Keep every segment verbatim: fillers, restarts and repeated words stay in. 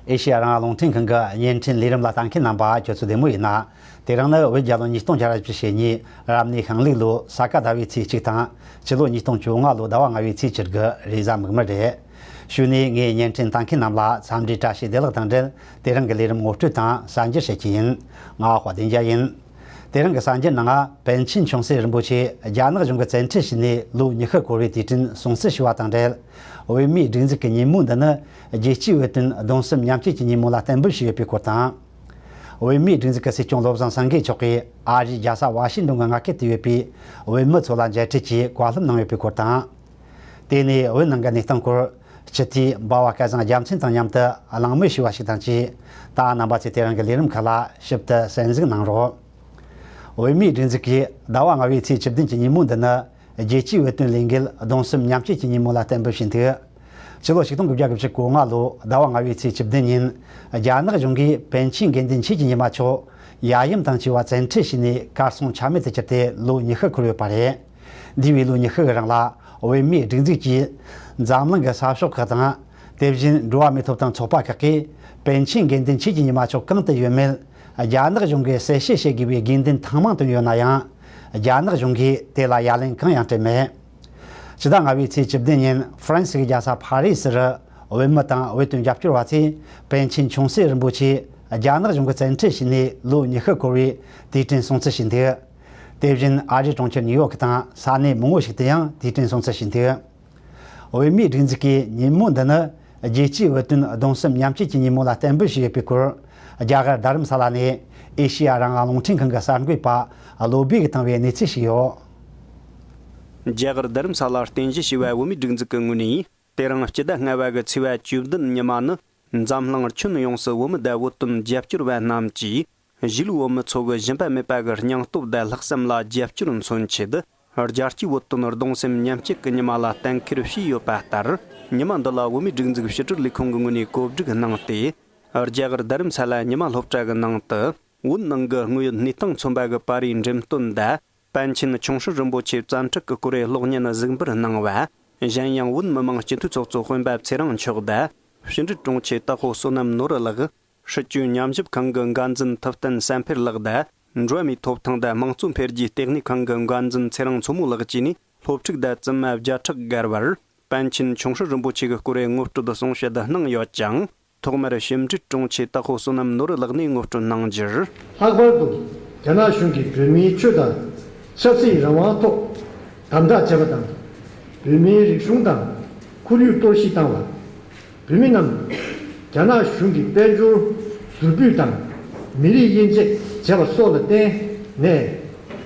ཨེ་ཤེ་ཡ་རང་དབང་རླུང་འཕྲིན་ཁང་གི་བརྙན་འཕྲིན་ལས་རིམ་ལ་ལྟ་མཁན་རྣམ་པ་ཁྱོད་ཚོ་བདེ་མོ་ཡིན་ན། དེ་རིང་ནི་བོད་རྒྱལ་ལོ་ཉིས་སྟོང་བརྒྱ་དང་བཞི་བཅུ་ཞེ་གཉིས་རབ་གནས་ཤིང་ལུག་ལོ་ས་ག་ཟླ་བའི་ཚེས་གཅིག་དང་། སྤྱི་ལོ་ཉིས་སྟོང་བཅོ་ལྔ་ལོ་ཟླ་བ་ལྔ་བའི་ཚེས་བཅུ་དགུ་རེས་གཟའ་མིག་དམར་རེད། གཞུག་ནས་ངས་བརྙན་འཕྲིན་ལྟ་མཁན་རྣམས་ལ་འཚམས་འདྲིའི་བཀྲ་ཤིས་བདེ་ལེགས་དང་འབྲེལ། དེ་རིང་གི་ལས་རིམ་ངོ་སྤྲོད་དང་གསར་འགྱུར་བཤད་ཀྱི་ཡིན། ང་དཔལ་ལྡན་རྒྱལ་ཡིན། དེ་རིང་གི་གསར་འགྱུར་ནང་། པཎ་ཆེན་ཆུང་སྲིད་རིན་པོ་ཆེ་རྒྱ་ནག་གཞུང་གིས་བཙན་ཁྲིད་བྱས་ནས་ལོ་ཉི་ཤུ་འཁོར་བའི་དུས་དྲན་སྲུང་བརྩི་ཞུས་པ་དང་འབྲེལ། བོད་མིའི་སྒྲིག་འཛུགས་ཀྱི་ཉིན་མོ་འདི་ནི་རྒྱལ་སྤྱིའི་བོད་དོན་གདུང་སེམས་མཉམ་སྐྱེད་ཀྱི་ཉིན་མོ་ལ་གཏན་འབེབས་བྱས་ཡོད་པའི་སྐོར་དང་། བོད་མིའི་སྒྲིག་འཛུགས་ཀྱི་སྲིད་སྐྱོང་བློ་བཟང་སེང་གེ་མཆོག་གིས་ཨ་རིའི་རྒྱལ་ས་ཝ་ཤིང་ཏོན་གྱི་མངའ་ཁུལ་དུ་ཡོད་པའི་བོད་མི་ཚོ་ལ་མཇལ་འཕྲད་ཀྱིས་བཀའ་སློབ་གནང་ཡོད་པའི་སྐོར་དང་། དེ་ནས་བོད་ནང་གི་གནས་སྟངས་སྐོར། སྤྱི་འཐུས་འབའ་བ་སྐལ་བཟང་རྒྱལ་མཚན་དང་མཉམ་དུ་གླེང་མོལ་ཞུས་པ་ཞིག་དང་བཅས། ད་རྣམ་པ་ཚོས་དེ་རིང་གི་ལས་རིམ་ཁག་ལ་ཞིབ་ཏུ་གསན་གཟིགས་གནང་རོགས། བོད་མིའི་སྒྲིག་འཛུགས་ཀྱིས་ཟླ་བ་ལྔ་བའི་ཚེས་བཅུ་བདུན་གྱི་ཉིན་མོ་འདི་ནི་རྒྱལ་སྤྱིའི་བོད་དོན་ལས་འགུལ་གདུང་སེམས་མཉམ་སྐྱེད་ཀྱི་ཉིན་མོ་ལ་གཏན་འབེབས་བྱས་འདུག། ཕྱི་ལོ་ཆིག་སྟོང་དགུ་བརྒྱ་དགུ་བཅུ་གོ་ལྔ་ལོ་ཟླ་བ་ལྔ་བའི་ཚེས་བཅུ་བདུན་ཉིན། རྒྱ་ནག་གཞུང་གིས་པཎ་ཆེན་དགེ་འདུན་ཆོས་ཀྱི་ཉི་མ་མཆོག་ཡ་ཡམས་དང་བཅས་པ་བཙན་ཁྲིད་བྱས་ནས་གར་སོང་ཆ་མེད་དུ་གྱུར་ཏེ་ལོ་ཉི་ཤུ་འཁོར་ཡོད་པ་རེད། འདས་པའི་ལོ་ཉི་ཤུ་གི་རིང་ལ་བོད་མིའི་སྒྲིག་འཛུགས་ཀྱིས་འཛམ་གླིང་གི་ས་ཕྱོགས་ཁག་དང་། དེ་བཞིན་འགྲོ་བ་མིའི་ཐོབ་ཐང་ཚོགས་པ་ཁག་གིས་པཎ་ཆེན་དགེ་འདུན་ཆོས་ཀྱི་ཉི་མ་མཆོག་གང་དུ་ཡོད་མེད་རྒྱ་ནག་གཞུང་གིས་གསལ་བཤད་བྱེད་དགོས་པའི་དགོས་འདུན་ཐེངས་མང་བཏོན་ཡོད་ན་ཡང་། རྒྱ་ནག་གཞུང་གིས་དེ་ལ་ཡ་ལན་གང་ཡང་སྤྲད་མེད། ཕྱི་ཟླ་ལྔ་བའི་ཚེས་བཅུ་བདུན་ཉིན་ཧྥ་རན་སི་གི་རྒྱལ་ས་ཕ་རི་སི་རུ་བོད་མི་དང་བོད་དོན་རྒྱབ་སྐྱོར་བ་ཚོས་པཎ་ཆེན་ཆུང་སྲིད་རིན་པོ་ཆེ་རྒྱ་ནག་གཞུང་གིས་བཙན་ཁྲིད་བྱས་ནས་ལོ་ཉི་ཤུ་འཁོར་བའི་དུས་དྲན་སྲུང་བརྩི་བྱས་འདུག། དེ་བཞིན་ཨ་རིའི་གྲོང་ཁྱེར་ནིའུ་ཡོག་དང་ས་གནས་མང་བོ་ཞིག་ཏུ་ཡང་དུས་དྲན་སྲུང་བརྩི་བྱས་འདུག། བོད་མིའི་སྒྲིག་འཛུགས་ཀྱིས་ཉིན་མོ་འདི་ནི་རྒྱལ་སྤྱིའི་བོད་དོན་གདུང་སེམས་མཉམ་སྐྱེད་ཀྱི་ཉིན་མོ་ལ་གཏན་འབེབས་བྱས་ཡོད་པའི་སྐོར། རྒྱ་གར་རྡ་རམ་ས་ལ་ནས་ཨེ་ཤེ་ཡ་རང་དབང་རླུང་འཕྲིན་ཁང་གི་གསར་འགོད་པ་བློ་སྦེ་གིས་བཏང་བའི་གནས་ཚུལ་ཞིག་ཡོད། རྒྱ་གར་རྡ་རམ་ས་ལར་རྟེན་གཞི་བྱས་པའི་བོད་མིའི་སྒྲིག་འཛུགས་ཀྱི་ངོས་ནས། དེ་རིང་སྤྱི་ཟླ་ལྔ་པ་གི་ཚེས་པ་བཅུ་བདུན་ཉི་མ་ནི་འཛམ་གླིང་ཁྱོན་ཡོངས་སུ་བོད་མི་དང་བོད་དོན་རྒྱབ་སྐྱོར་བ་རྣམས་ཀྱིས། གཞིས་ལུས་བོད་མི་ཚོ་གི་ཞུམ་པ་མེད་པ་གི་སྙིང་སྟོབས་དང་ལྷག་བསམ་ལ་རྒྱབ་སྐྱོར་མཚོན་ཆེད། རྒྱལ་སྤྱིའི་བོད་དོན་གདུང་སེམས་མཉམ་སྐྱེད་ཀྱི་ཉི་མ་ལ་གཏན་འཁེལ་བྱས་ཡོད་པ་ལྟར། ཉི་མ་འདི་ལ་བོད་མིའི་སྒྲིག་འཛུགས་ཕྱི་དྲིལ་ལས་ཁུངས་ཀྱི་ངོས་ནས་གོ་སྒྲིག་གནང་སྟེ། རྒྱ་གར་རྡ་རམ་ས་ལ་ཉི་མ་སློབ་གྲྭ་གི་ནང་དུ། བོད་ནང་གི་དངོས་ཡོད་གནས་སྟངས་མཚོན་པ་གི་པར་རིས་འགྲེམས་སྟོན་དང་། པཎ་ཆེན་ཆུང་སྲིད་རིན་པོ་ཆེ་བཙན་ཁྲིད་ཀྱི་སྐོར་གློག་བརྙན་གཟིགས་འབུལ་གནང་བ། གཞན་ཡང་བོད་མི་མང་སྤྱི་འཐུས་ཚོགས་གཙོ་སྤེན་པ་ཚེ་རིང་མཆོག་དང་། ཕྱི་འབྲེལ་དྲུང་ཆེ་ཏ་ཧོ་བསོད་ནམས་ནོར་བུ་ལགས། སྲིད་བྱུས་ཉམས་ཞིབ་ཁང་གི་འགན་འཛིན་ཐུབ་བསྟན་བསམ་འཕེལ་ལགས་དང་། འགྲོ་བ་མིའི་ཐོབ་ཐང་དང་དམངས་གཙོ་འཕེལ་རྒྱས་ལྟེ་གནས་ཁང་གི་འགན་འཛིན་ཚེ་རིང་མཚོ་མོ་ལགས་བཅས་ནས་སློབ་ཕྲུག་དང་བཙུན་མ་བརྒྱ་ཕྲག་བརྒལ་བར་པཎ་ཆེན་ཆུང་སྲིད་རིན་པོ་ཆེ་གི་སྐོར་ངོ་སྤྲོད་གསུང་བཤད་གནང་ཡོད་ཅིང་། ཐོག་མར་ཕྱི་འབྲེལ་དྲུང་ཆེ་ཏ་ཧོ་བསོད་ནམས་ནོར་བུ་ལགས་ནས་ངོ་སྤྲོད་གནང་རྒྱུར། ལྷག་པར་དུ་རྒྱ་ནག་གཞུང་གིས་བོད་མིའི་ཆོས་དང་ཆབ་སྲིད་རང་དབང་ཐོག་དམ་དྲག་བྱས་པ་དང་། བོད་མིའི་རིག་གཞུང་དང་ཁོར་ཡུག་གཏོར་བཤིག་བཏང་བ། བོད་མི་རྣམས་རྒྱ་ནག་གཞུང་གི་དཔལ་འབྱོར་ཟུར་ཕུད་དང་མི་རིགས་དབྱེ་འབྱེད་བྱས་པ་སོགས་ལ་བརྟེན་ནས།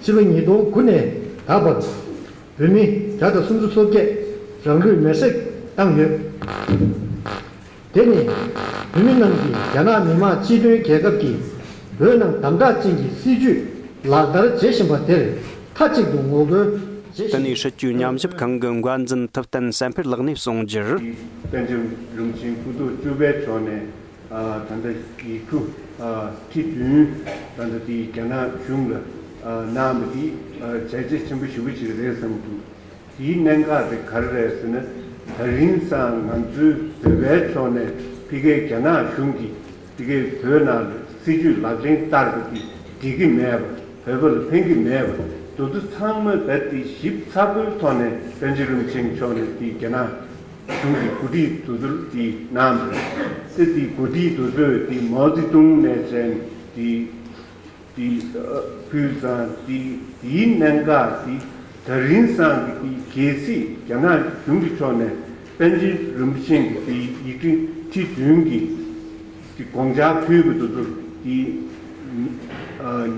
ཕྱི་ལོ་ཉིས་སྟོང་དགུ་ནས་ད་བར་བོད་མི་བརྒྱ་དང་སུམ་ཅུ་སོ་བརྒྱད་རང་ལུས་མེར་སྲེག་བཏང་ཡོད། དེ་ནི་བོད་མི་རྣམས་ཀྱིས་རྒྱ་ནག་མི་དམངས་སྤྱི་མཐུན་རྒྱལ་ཁབ་ཀྱི་བོད་ནང་དམ་དྲག་ཅན་གྱི་སྲིད་བྱུས་ལག་བསྟར་བྱེད་བཞིན་པ་དེར་མཐའ་གཅིག་ཏུ་ངོ་རྒོལ་བྱེད་དེ་ནས་སྲིད་བྱུས་ཉམས་ཞིབ་ཁང་གི་འགན་འཛིན་ཐུབ་བསྟན་བསམ་འཕེལ་ལགས་ནས་གསུངས་རྒྱུར། པཎ་ཆེན་རིན་པོ་ཆེ་སྐུ་ཐོག་བཅུ་པའི་ཕྱོགས་ནས་ད་ལྟ་ཡིག་ཆ་ཁྲི་བདུན་ད་ལྟ་དེ་རྒྱ་ནག་གཞུང་ལ་གནང་བ་དེ་བྱས་རྗེས་ཆེན་པོ་ཞེ་པོ་ཅིག་རེད་བསམ་འདུག། དེའི་གནད་འགག་དེ་ག་རེ་རེད་ཟེར་ན། ད་རིང་སང་ང་ཚོའི་བོད་པའི་ཕྱོགས་ནས་ཕ་གིའི་རྒྱ་ནག་གཞུང་གིས་ཕ་གིའི་བོད་ནང་ལ་སྲིད་བྱུས་ལག་ལེན་བསྟར་བ་དེ་འགྲིག་གི་མེད་པ། བོད་པ་ལ་ཕན་གྱི་མེད་པ། དེ་ཚོ་ཚང་མ་རྦད་དེ་ཞིབ་ཚགས་པོའི་ཐོག་ནས་པཎ་ཆེན་རིན་པོ་ཆེ་མཆོག་ནས་དེ་རྒྱ་ནག་གཞུང་གི་གོ་སྒྲིག་དེ་ཚོ་དེ་གནང་བ་རེད། དེ་དེ་གོ་སྒྲིག་དེ་ཚོས་དེ་མའོ་ཙེ་ཏུང་ནས་བྱས་དེ། དེ་ཕུལ་ཙང་དེ་དེའི་གནད་འགག་དེ་ད་རིང་སང་གི་དེ་གལ་སྲིད་རྒྱ་ནག་གཞུང་གི་ཕྱོགས་ནས་པཎ་ཆེན་རིན་པོ་ཆེ་གི་དེ་ཡིག་ཆ་ཁྲི་བདུན་གྱི་དེ་དགོངས་འཆར་ཕུལ་བ་དེ་ཚོ་དེ་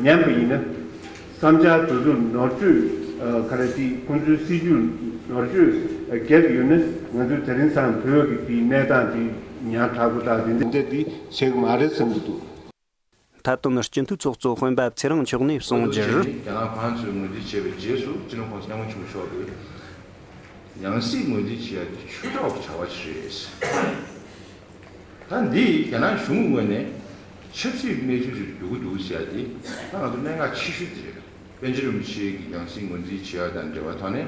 ཉན་པ་ཡིན་ན། བསམ་འཆར་དེ་ཚོར་ནོར་བཅོས་ག་རེ་དེ་ཁོང་ཚོའི་སྲིད་བྱུས་ནོར་བཅོས་བརྒྱབ་ཡོད་ན། ང་ཚོའི་ད་རིང་སང་བོད་ཀྱི་དེ་གནས་སྟངས་དེ་ཉག་ཕྲ་པོ་དང་དེ་འདྲ་དེ་བྱེད་ཀྱི་མ་རེད་བསམ་གྱི་འདུག། མཐའ་དོན་སྤྱི་འཐུས་ཚོགས་གཙོ་སྤེན་པ་ཚེ་རིང་མཆོག་ནས་གསུངས་རྒྱུར། རྒྱ་ནག་གཞུང་ཚོས་ངོས་འཛིན་བྱས་པའི་རྗེས་སུ་སྤྱི་ནོར་༸གོང་ས་༸སྐྱབས་མགོན་ཆེན་པོ་མཆོག་གིས་ཡང་སྲིད་ངོས་འཛིན་བྱེད་ཡ་དེ་ཆོས་གྲོགས་ཀྱི་བྱ་བ་ཞིག་རེད། ད་འདི་རྒྱ་ནག་གཞུང་ངོས་ནས་ཆབ་སྲིད་གནས་ཚུལ་ཞིག་འགྱུར་གྱི་འདུག་ཟེར་ཡ་དེ་ད་ང་ཚོ་གནད་འགག་ཆེ་ཤོས་དེ་རེད། པཎ་ཆེན་རིན་པོ་ཆེ་གི་ཡང་སྲིད་ངོས་འཛིན་བྱེད་ཡ་དང་འབྲེལ་བའི་ཐོག་ནས།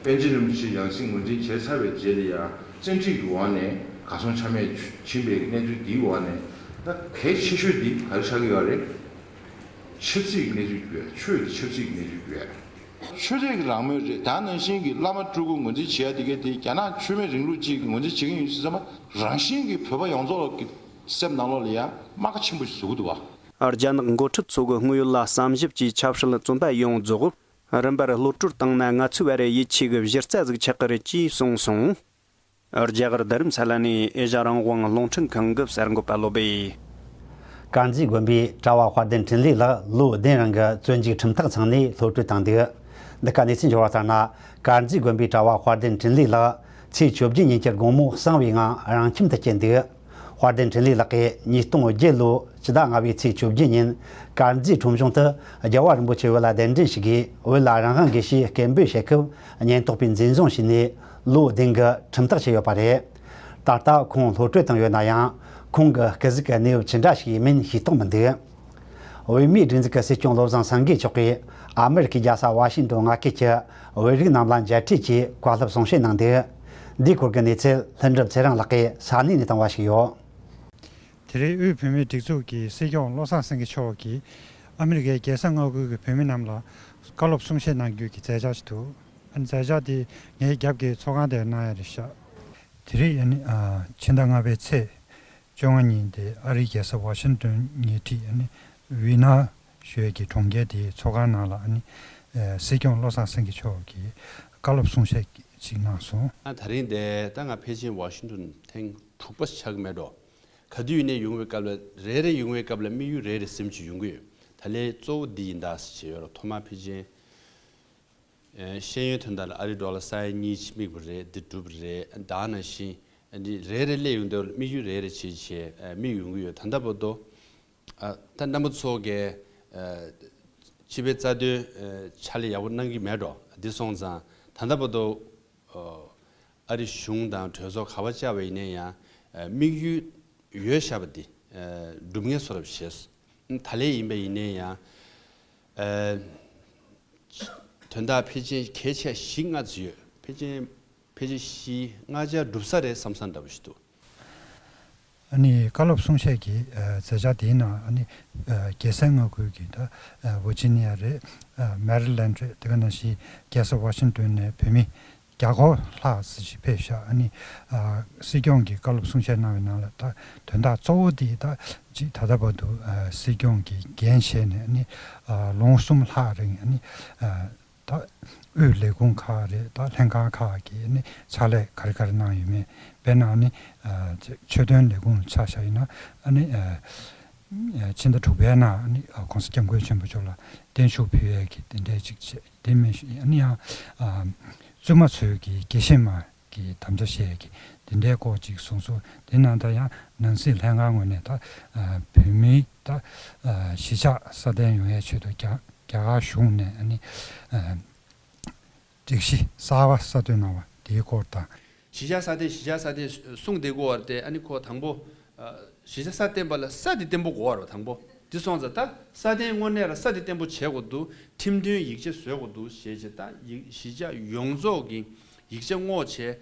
པཎ་ཆེན་རིན་པོ་ཆེ་ཡང་སྲིད་ངོས་འཛིན་བྱས་ཚར་བའི་རྗེས་ལ་ཡང་བཙན་ཁྲིད་ཀྱི་འོག་ནས་ གར་སོང་ཆ་མེད་ཕྱིན་པའི་གནས་ཚུལ་འདིའི་འོག་ནས་ད་གལ་ཆེ་ཤོས་འདི་ག་རེ་ཆགས་ཀྱི་ཡོད་རེད། ཆབ་སྲིད་ཀྱི་གནས་ཚུལ་ཡོད། ཆོས་དེ་ཆབ་སྲིད་ཀྱི་གནས་ཚུལ་ཡོད། ཆོས་དད་ཀྱི་རང་མོས་རེད། ད་ནང་བཞིན་གྱི་བླ་མ་སྤྲུལ་སྐུ་ངོས་འཛིན་བྱེད་ཡ་དེ་གའི་དེ་རྒྱ་ནག་བཅོས་མའི་རིང་ལུགས་གཅིག་གིས་ངོས་འཛིན་བྱེད་ཀྱི་ཡིན་ཟེར་ཙམ་པ་རང་བཞིན་གྱིས་བོད་པ་ཡོངས་རྫོགས་ཀྱི་སེམས་ནང་ལོགས་ལ་ཡང་རྨ་ཁ་ཆེན་པོ་ཞིག་བཟོ་གི་འདུག་བ། རྒྱ་ནག་འགོ་ཁྲིད་ཚོ་གི་དངོས་ཡོད་ལ་བསམ་ཞིབ་ཀྱིས་ཆབ་སྲིད་རྩོམ་པ་ཡོངས་རྫོགས་རིམ་པར་གློད་བཀྲོལ་བཏང་ན་ང་ཚོའི་བར་ཡིད་ཆེས་ཀྱི་གཞི་རྩ་ཟིག་ཆགས་ཀྱི་རེད་ཅེས་གསུངས་སོང་། རྒྱ་གར་རྡ་རམ་ས་ལ་ནས་ཨེ་ཤ་རང་དབང་རླུང་འཕྲིན་ཁང་གི་གསར་འགོད་པ་བློ་བྷེ། དཀར་མཛེས་དགོན་པའི་གྲྭ་བ་དཔལ་ལྡན་འཕྲིན་ལས་ལགས་ལོ་བདུན་རིང་གི་བཙོན་འཇུག་ཁྲིམས་ཐག་ཚང་ནས་གློད་བཀྲོལ་བཏང་འདུག་འདི་ག་གནས་ཚུལ་འབྱོར་བ་ལྟར་ན། དཀར་མཛེས་དགོན་པའི་གྲྭ་བ་དཔལ་ལྡན་འཕྲིན་ལས་ལགས་ཚེས་བཅོ་བརྒྱད་ཉིན་གྱི་དགོང་མོ་གསང་བའི་ངང་རང་ཁྱིམ་དུ་བསྐྱལ་འདུག་དཔལ་ལྡན་འཕྲིན་ལས་ལགས་ཀྱིས་ཉིས་སྟོང་བརྒྱད་ལོའི་ཕྱི་ཟླ་ལྔ་པའི་ཚེས་བཅོ་བརྒྱད་ཉིན་དཀར་མཛེས་ཁྲོམ་གཞུང་དུ་རྒྱལ་བ་རིན་པོ་ཆེ་བོད་ལ་གདན་འདྲེན་ཞུ་གིས་བོད་ལ་རང་དབང་དགོས་ཞེས་སྐད་འབོད་བྱེད་སྐབས་ཉེན་རྟོག་པས་འཛིན་བཟུང་བྱས་ནས་ལོ་བདུན་གྱི་ཁྲིམས་ཐག་བཅད་ཡོད་པ་རེད། ད་ལྟ་ཁོང་གློད་བཀྲོལ་བཏང་ཡོད་ན་ཡང་ཁོང་གི་སྐུ་གཟུགས་ཀྱི་གནས་བབ་ཅི་འདྲ་ཞིག་ཡིན་མིན་ཤེས་རྟོགས་མི་འདུག་བོད་མིའི་སྒྲིག་འཛུགས་ཀྱི་སྲིད་སྐྱོང་བློ་བཟང་སེང་གེ་མཆོག་གིས་ཨ་མེ་རི་ཁའི་རྒྱལ་ས་ཝ་ཤིང་ཏོན་མངའ་སྐྱེལ་གྱི་བོད་རིགས་རྣམས་ལ་མཇལ་འཕྲད་ཀྱིས་བཀའ་སློབ་གསུང་བཤད་གནང་འདུག་འདིའི་སྐོར་གྱི་གནས་ཚུལ་ལྷུན་གྲུབ་ཚེ་རིང་ལགས་ཀྱིས་ས་གནས་ནས་བཏང་བ་ཞིག་ཡོད། དེ་རིང་དབུས་བོད་མིའི་སྒྲིག་འཛུགས་ཀྱི་སྲིད་སྐྱོང་བློ་བཟང་སེང་གེ་མཆོག་གིས་ཨ་མི་རི་ཀའི་རྒྱལ་ས་མངའ་ཁུལ་གྱི་བོད་མི་རྣམས་ལ་བཀའ་སློབ་གསུང་བཤད་གནང་རྒྱུ་གི་མཛད་འཆར་ཞིག་འདུག་ཨ་ནི་མཛད་འཆར་དེ་ངའི་རྒྱབ་ཀྱི་ཚོགས་ཁང་དེར་གནང་ཡ་རེད་ཤག་དེ་རིང་ཨ་ནི་ཨ་ཕྱི་ཟླ་ལྔ་པའི་ཚེས་བཅོ་ལྔ་ཉིན་དེ་ཨ་རིའི་རྒྱལ་ས་ཝ་ཤིང་ཏོན་ཉེ་འཁྲིས་ཨ་ནི་ཝི་ན་ཞེས་ཀྱི་གྲོང་ཁྱེར་དེའི་ཚོགས་ཁང་ནང་ལ་ཨ་ནི་ཨ་སྲིད་སྐྱོང་བློ་བཟང་སེང་གེ་མཆོག་གིས་བཀའ་སློབ་གསུང་བཤད་ཅིག་གནང་སོང་། ཨ་དེ་རིང་དེ་ད་ང་ཕལ་ཆེར་ཝ་ཤིང་ཏོན་ཐེངས་དྲུག་པ་ཆགས་ཀྱི་མེད་འགྲོ། ག་དུས་ཡིན་ནའི་ཡོང་བའི་སྐབས་ལ་རེ་རེ་ཡོང་བའི་སྐབས་ལ་དམིགས་ཡུལ་རེ་རེ་ཟིན་བྱས་ཡོང་གི་ཡོད། ད་ལན་གཙོ་བོ་འདི་ཡིན་ད་ཟེར་བྱས་ཡོད་ར། ཐོག་མར་ཕལ་ཆེར་ཨ་ཤེས་ཡོན་དོན་དག་ལ་ཨ་རིའི་ཌོ་ལར་ས་ཡ་གཉིས་དམིགས་པ་རེད། འདི་གྲུབ་པ་རེད། ད་ནང་བཞིན་འདི་རེ་རེ་སླེབས་ཡོང་དུས་དམིགས་ཡུལ་རེ་རེ་བྱས་བྱས་དམིགས་ཡོང་གི་ཡོད། ད་ལྟ་བར་དུ་ཨ་ད་རྣམ་པ་ཚོ་གིས་ཨ་སྤྱི་པའི་རྩ་དོན་ཨ་ཕྱག་ལས་ཡག་པོ་གནང་གི་མེད་འགྲོ། འདི་སོང་ཙང་ད་ལྟ་བར་དུ་ཨ་ཨ་རི་གཞུང་དང་གྲོས་ཚོགས་ག་པར་བཅར་བ་ཡིན་ན་ཡང་ཨ་དམིགས་ཡུལ་ཡོད་བཞག་པ་འདི་ཨ་སྒྲུབ་ངེས་བཟོ་འདྲ་བྱས། ད་ལན་ཡིན་པ་ཡིན་ན་ཡང་ཨ་དོན་དག་ཕལ་ཆེར་གལ་ཆེ་བཞི་ལྔ་ཙམ་ཡོད། ཕལ་ཆེར་ཕལ་ཆེར་བཞི་ལྔ་ཆ་འགྲུབ་ས་རེད་བསམ་ས་འདྲ་པོ་ཞིག་འདུག་ཨ་ནི་བཀའ་སློབ་གསུང་བཤད་ཀྱི་ཨ་མཛད་འཆར་དེའི་ནང་ཨ་ནི་ཨ་རྒྱལ་སའི་མངའ་ཁུལ་གྱི་ད་ཨ་ཝི་ཇི་ནི་ཡ་རེད། ཨ་མེ་རི་ལེན་ཌི་རེད། དེ་ག་ནང་བཞིན་རྒྱལ་ས་ཝ་ཤིང་ཏོན་ནས་བོད་མི་བརྒྱ་སྐོར་ལྷག་ཙམ་ཞིག་ཕེབས་ཤག་ཨ་ནི་ཨ་སྲིད་སྐྱོང་གིས་བཀའ་སློབ་གསུང་བཤད་གནང་བའི་ནང་ལ་ད་དོན་དག་གཙོ་བོ་དེ་ད་ཅིག་ད་ལྟ་བར་དུ་ཨ་སྲིད་སྐྱོང་གི་འགན་བཞེས་ནས་ཨ་ནི་ཨ་ལོ་ངོ་གསུམ་ལྷག་རིང་ཨ་ནི་ཨ་ད་དབུས་ལས་ཁུངས་ཁག་རེད། ད་ལྷན་ཁང་ཁག་གིས་ནི་ཕྱག་ལས་ག་རེ་ག་རེ་གནང་ཡོད་མེད། དཔེར་ན་ནི་ཨ་ཆོས་དོན་ལས་ཁུངས་ཆ་བཞག་ཡིན་ན་ཨ་ནི་ཨ་ཕྱི་ཟླ་དྲུག་པའི་ནང་ཨ་ནི་ཨ་༸གོང་ས་༸སྐྱབས་མགོན་ཆེན་པོ་མཆོག་ལ་བརྟན་བཞུགས་ཕུལ་ཡས་ཀྱི་དེ་འདྲས་ཅིག་བྱས། དེ་མིན་ཨ་ནི་ཡང་ཨ་བཙུན་མ་ཚོས་ཀྱི་དགེ་བཤེས་མ་གི་དམ་བཅའ་བཞེས་ཀྱི་དེ་འདྲའི་སྐོར་ཅིག་གསུངས་སོང་། དེ་ནང་ད་ཡང་ནང་སྲིད་ལྷན་ཁང་ངོས་ནས་ད་ཨ་བོད་མིའི་ད་ཨ་གཞིས་ཆགས་སྲ་བརྟན་ཡོང་ཡའི་ཆེད་དུ་རྒྱ་རྒྱ་གར་གཞུང་ནས་ཨ་ནི་ཨ་སྒྲིག་གཞི་གསར་པ་གསར་གཏོད་གནང་བ་དེའི་སྐོར་དང་། གཞིས་ཆགས་སྲ་བརྟན་གཞིས་ཆགས་སྲ་བརྟན་གསུངས་བསྡད་ཀྱི་ཡོད་རེད་དེ། ཨ་ནི་ཁོ་དང་པོ་ཨ་གཞིས་ཆགས་སྲ་བརྟན་པ་ལ་ས་དེ་བརྟན་པོ་དགོས་པ་རེད་པ། དང་པོ་འདི་སོང་ཙང་ད་སྲ་བརྟན་དངོས་གནས་ལ་ས་དེ་བརྟན་པོ་བྱེད་དགོས་འདུག་ཁྲིམས་མཐུན་ཡིག་ཆ་བཟོ་དགོས་འདུག་ཞེས་བྱས། ད་ཡིག་གཞིས་ཆགས་ཡོངས་རྫོགས་ཀྱི་ཡིག་ཆ་སྔོག་བྱས་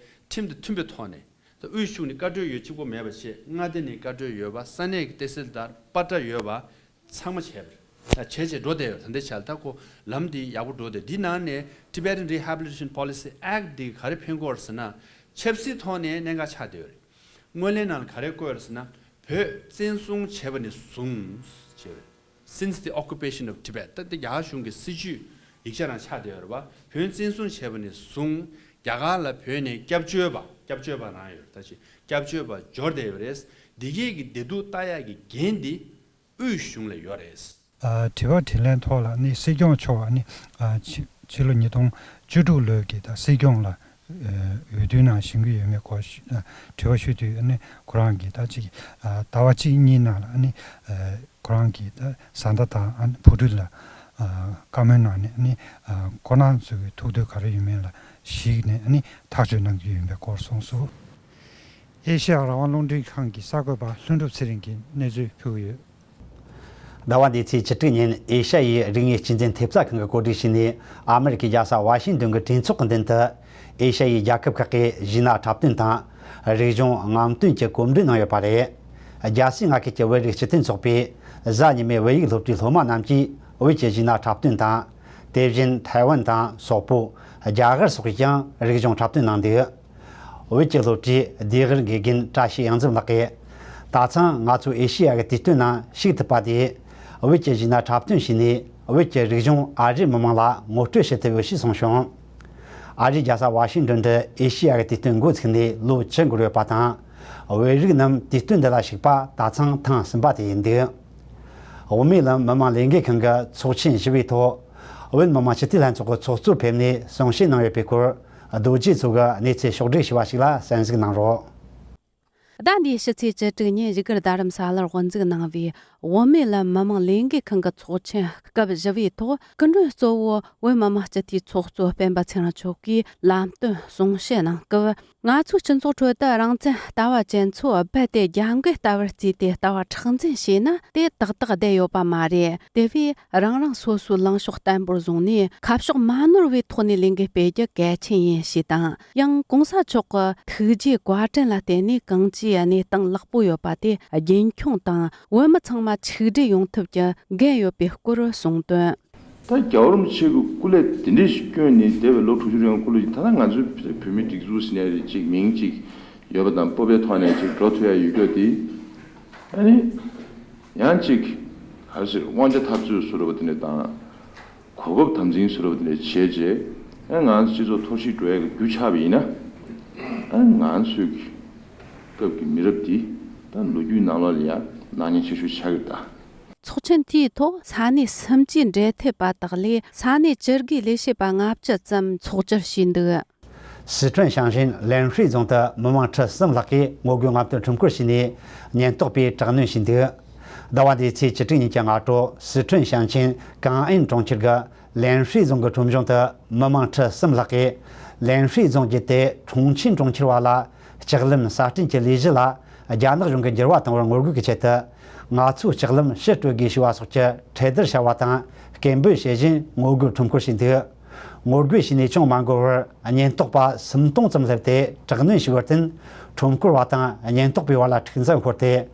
ཁྲིམས་དང་མཐུན་པའི་ཐོག་ནས། ད་དབུས་གཞུང་ནས་བཀའ་འཁྲོལ་ཡོད་གཅིག་པོ་མེད་པ་བྱས། མངའ་སྡེ་ནས་བཀའ་འཁྲོལ་ཡོད་པ། ས་གནས་ཀྱི་ཏེ་སིལ་དཱར་པ་ཊ་ཡོད་པ་ཚང་མ་བྱས་པ་རེད། ད་བྱས་བྱས་འགྲོ་བསྡད་ཡོད། ད་ལྟའི་ཆར་ད་ཁོ་ལམ་འདི་ཡག་པོ་འགྲོ་བསྡད། འདི་ནང་ནས་Tibetan Rehabilitation Policy Act འདི་ག་རེ་ཕན་གྱི་ཡོད་རེད་ཟེར་ན། ཆབ་སྲིད་ཐོག་ནས་གནད་འགག་ཆགས་བསྡད་ཡོད་རེད། སྔོན་གླེང་ནང་ལ་ག་རེ་བཀོད་ཡོད་རེད་ཟེར་ན། བོད་བཙན་བཟུང་བྱས་པ་ནས་བཟུང་བྱས་པ་རེད། Since the occupation of Tibet. ད་ལྟ་རྒྱ་གར་གཞུང་གི་སྲིད་བྱུས་ཡིག་ཆ་རང་ཆགས་བསྡད་ཡོད་རེད་པ། བོད་བཙན་བཟུང་བྱས་པ་ནས་བཟུང་རྒྱ་གར་ལ་བོད་ནས་སྐྱབས་བཅོལ་བ། སྐྱབས་བཅོལ་བ་རང་ཡོད་རེད། ད་ཅི་སྐྱབས་བཅོལ་བ་འབྱོར་བསྡད་ཡོད་རེད། འདི་གས་ཀྱི་བདེ་སྡུག་ལྟ་ཡག་གི་འགན་འདི་དབུས་གཞུང་ལ་ཡོད་རེད། ཨ་དྲི་བ་དྲིས་ལན་ཐོག་ལ་ནི་སྲིད་སྐྱོང་མཆོག་ནི་ཨ་ཕྱི་ཕྱི་ལོ་ཉིས་སྟོང་བཅུ་དྲུག་ལོའི་གི་ད་སྲིད་སྐྱོང་ལ་ཨ་འོས་བསྡུའི་ནང་ཞུགས་ཀྱི་ཡོད་མེད་སྐོར་ཞུ་ཨ་དྲི་བ་ཞུས་དུས་ནི་ཁོ་རང་གིས་ད་ཅིག་ཨ་ཟླ་བ་གཅིག་གཉིས་ནང་ལ་ནི་ཨ་ཁོ་རང་གིས་ད་བཟའ་ཟླ་དང་ཨ་བུ་ཕྲུག་ལ་ཨ་བཀའ་མོལ་གནང་ནས་ནི་ཨ་ཁོང་རྣམ་ཚོ་གི་ཐུགས་འདོད་ག་རེ་ཡོད་མེད་ལ་གཞིགས་ནས་ནི་ཐག་གཅོད་གནང་གི་ཡོད་པའི་སྐོར་གསུངས་སོང་། ཨེ་ཤེ་ཡ་རང་དབང་རླུང་འཕྲིན་ཁང་གི་གསར་འགོད་པ་ལྷུན་གྲུབ་ཚེ་རིང་གིས་གནས་ཚུལ་ཕུལ་གྱི་ཡོད། ཟླ་བ་འདིའི་ཚེས་བཅུ་དྲུག་ཉིན་ཨེ་ཤ་ཡའི་རིག་གནས་གཅེས་འཛིན་ཐེབས་རྩ་ཁང་གིས་གོ་སྒྲིག་བྱས་ནས་ཨ་མེ་རི་ཁའི་རྒྱལ་ས་ཝ་ཤིང་ཏོན་གྱི་གྲོས་ཚོགས་ཀྱི་མདུན་དུ་ཨེ་ཤ་ཡའི་རྒྱལ་ཁབ་ཁག་གི་གཞས་སྣ་འཁྲབ་སྟོན་དང་ རིག་གཞུང་རྔམ་སྟོན་གྱི་གོམ་བགྲོད་གནང་ཡོད་པ་རེད། རྒྱལ་སའི་མངའ་ཁུལ་གྱི་བོད་རིགས་སྤྱི་མཐུན་ཚོགས་པའི་གཟའ་ཉི་མའི་བོད་ཡིག་སློབ་གྲྭའི་སློབ་མ་རྣམས་ཀྱིས་བོད་ཀྱི་གཞས་སྣ་འཁྲབ་སྟོན་དང་། དེ་བཞིན་ཐའེ་ཝན་དང་སོག་པོ། རྒྱ་གར་སོགས་ཀྱིས་ཀྱང་རིག་གཞུང་འཁྲབ་སྟོན་གནང་འདུག་བོད་ཀྱི་སློབ་གྲྭའི་ལྡེ་གུར་དགེ་རྒན་བཀྲ་ཤིས་གཡང་འཛོམས་ལགས་ཀྱིས། ད་ཐེངས་ང་ཚོ་ཨེ་ཤེ་ཡ་གི་དུས་སྟོན་ནང་ཞུགས་ཐུབ་པ་དེས། བོད་ཀྱི་གཞས་སྣ་འཁྲབ་སྟོན་བྱས་ནས་བོད་ཀྱི་རིག་གཞུང་ཨ་རིའི་མི་དམངས་ལ་ངོ་སྤྲོད་བྱེད་ཐུབ་ཡོད་ཞེས་གསུངས་བྱུང་། ཨ་རིའི་རྒྱལ་ས་ཝ་ཤིང་ཏོན་དུ་ཨེ་ཤེ་ཡ་གི་དུས་སྟོན་འགོ་ཚུགས་ནས་ལོ་བཅུ་འགོར་ཡོད་པ་དང་། བོད་རིགས་རྣམས་དུས་སྟོན་འདི་ལ་ཞུགས་པ་ད་ཐེངས་ཐེངས་གསུམ་པ་དེ་ཡིན་འདུག་བོད་མི་ལ་མི་དམངས་ལས་འགུལ་ཁང་གི་ཚོགས་ཆེན་བཞི་པའི་ཐོག་བོད་མི་མང་སྤྱི་འཐུས་ལྷན་ཚོགས་ཀྱི་ཚོགས་གཙོ་ཕེབས་ནས་གསུང་བཤད་གནང་ཡོད་པའི་སྐོར། རྡོ་རྗེ་མཚོ་གིས་གནས་ཚུལ་ཕྱོགས་བསྒྲིགས་ཞུས་པ་ཞིག་ལ་གསན་གཟིགས་གནང་རོགས། ཟླ་འདིའི་ཕྱི་ཚེས་བཅུ་དྲུག་ཉིན་བཞུགས་སྒར་རྡ་རམ་ས་ལར་དབུ་འཛུགས་གནང་བའི་བོད་མི་ལ་མི་དམངས་ལས་འགུལ་ཁང་གི་ཚོགས་ཆེན་སྐབས་བཞི་པའི་ཐོག་སྐུ་མགྲོན་གཙོ་བོ་བོད་མི་མང་སྤྱི་འཐུས་ཚོགས་གཙོ་སྤེན་པ་ཚེ་རིང་མཆོག་གིས་ལམ་སྟོན་གསུང་བཤད་གནང་སྐབས། ང་ཚོའི་སྤྱི་ཚོགས་ཁྲོད་དུ་རང་བཙན་ལྟ་བ་ཅན་ཚོ་རྦད་དེ་རྒྱབ་འགལ་ལྟ་བར་བརྩིས་ཏེ་ལྟ་བ་མཁྲེགས་འཛིན་བྱས་ན་དེ་ཏག་ཏག་བསྡད་ཡོད་པ་མ་རེད། དེ་བས་རང་རང་སོ་སོའི་ལངས་ཕྱོགས་བརྟན་པོར་བཟུང་ནས་ཁ་ཕྱོགས་མ་ནོར་བའི་ཐོག་ནས་ལས་འགུལ་སྤེལ་རྒྱུ་གལ་ཆེན་ཡིན་ཞེས་དང་། ཡང་གོང་ས་མཆོག་གི་ཐུགས་རྗེའི་བཀའ་དྲིན་ལ་བརྟེན་ནས་གང་ཅིའི་གནས་སྟངས་ལེགས་པོ་ཡོད་པ་དེ་རྒྱུན་འཁྱོངས་དང་བོད་མི་ཚང་མ་ཆིག་སྒྲིལ་ཡོང་ཐབས་ཀྱི་འགན་ཡོད་པའི་སྐོར་གསུངས་དོན། ད་རྒྱལ་བ་རིན་པོ་ཆེ་གི་སྐུ་ལས་དེ་འདྲས་ཤིག་བསྐྱོན་ནས་འདས་པའི་ལོ་དྲུག་ཅུ་རིང་སྐུ་ལས་ད་ལྟ་ང་ཚོའི་བོད་མི་སྒྲིག་འཛུགས་ཟེར་ནས་རེད་ཅིག་མིང་ཅིག་ཡོད་པ་དང་སྤོབས་པའི་ཐོག་ནས་ཅིག་འགྲོ་ཐུབ་ཡ་ཡོད་རྒྱུ་དེ། ཨ་ནི་ཡང་ཅིག་ག་རེ་ཟེར་དབང་ཆ་འཐབ་རྩོད་བཟོ་འདྲ་བ་དེ་འདྲས་དང་གོ་སྐབས་དམ་འཛིན་བཟོ་འདྲ་བ་དེ་འདྲས་བྱས་རྗེས་ཨ་ང་ཚོ་སྤྱི་ཚོགས་འཐོར་ཞིག་འགྲོ་ཡ་གི་རྒྱུ་ཆགས་པ་ཡིན་ན་ཨ་ང་ཚོའི་སྐབས་ཀྱི་མི་རབས་འདི་ད་ལོ་རྒྱུས་ནང་ལོགས་ལ་ཡ་སྣང་བརྙན་ཆེ་ཤོས་ཆགས་ཀྱི་རེད་ད། ཚོགས་ཆེན་དེའི་ཐོག་ས་གནས་སུམ་ཅུའི་འབྲེལ་མཐུད་པ་དག་ལས་ས་གནས་བཅུ་དགུའི་ལས་བྱེད་པ་ལྔ་བཅུ་ཙམ་ཚོགས་བཅར་བྱས་འདུག་སི་ཁྲོན་ཞིང་ཆེན་ལན་ཧྲུའེ་རྫོང་དུ་མི་མང་ཁྲི་གསུམ་ལྷག་གིས་ངོ་རྒོལ་རྔམ་སྟོན་ཁྲོམ་སྐོར་བྱས་ནས་ཉེན་རྟོག་པས་དྲག་གནོན་བྱས་འདུག་ཟླ་བ་འདིའི་ཚེས་བཅུ་དྲུག་ཉིན་གྱི་སྔ་དྲོ་སི་ཁྲོན་ཞིང་ཆེན་ཀང་ཨན་གྲོང་ཁྱེར་གྱི་ལན་ཧྲུའེ་རྫོང་གི་ཁྲོམ་གཞུང་དུ་མི་མང་ཁྲི་གསུམ་ལྷག་གིས་ལན་ཧྲུའེ་རྫོང་བརྒྱུད་དེ་ཁྲུང་ཆིན་གྲོང་ཁྱེར་བར་ལ། ལྕགས་ལམ་གསར་སྐྲུན་གྱི་ལས་གཞི་ལ་རྒྱ་ནག་གཞུང་གིས་འགྱུར་བ་བཏང་བར་ངོ་རྒོལ་གྱི་ཆེད་དུ། ང་ཚོས་ལྕགས་ལམ་ཕྱིར་སྤྲོད་དགོས་ཞེས་པ་སོགས་ཀྱི་གྲོས་བསྡུར་བྱ་བ་དང་སྐད་འབོད་བྱེད་བཞིན་ངོ་རྒོལ་ཁྲོམ་སྐོར་བྱས་འདུག་ངོ་རྒོལ་བྱས་ནས་ཅུང་མ་འགོར་བར་ཉེན་རྟོག་པ་སུམ་སྟོང་ཙམ་སླེབས་ཏེ་དྲག་གནོན་བྱས་པར་བརྟེན། ཁྲོམ་སྐོར་བ་དང་ཉེན་རྟོག་པའི་བར་ལ་འཁྲུག་འཛིང་ཤོར་ཏེ།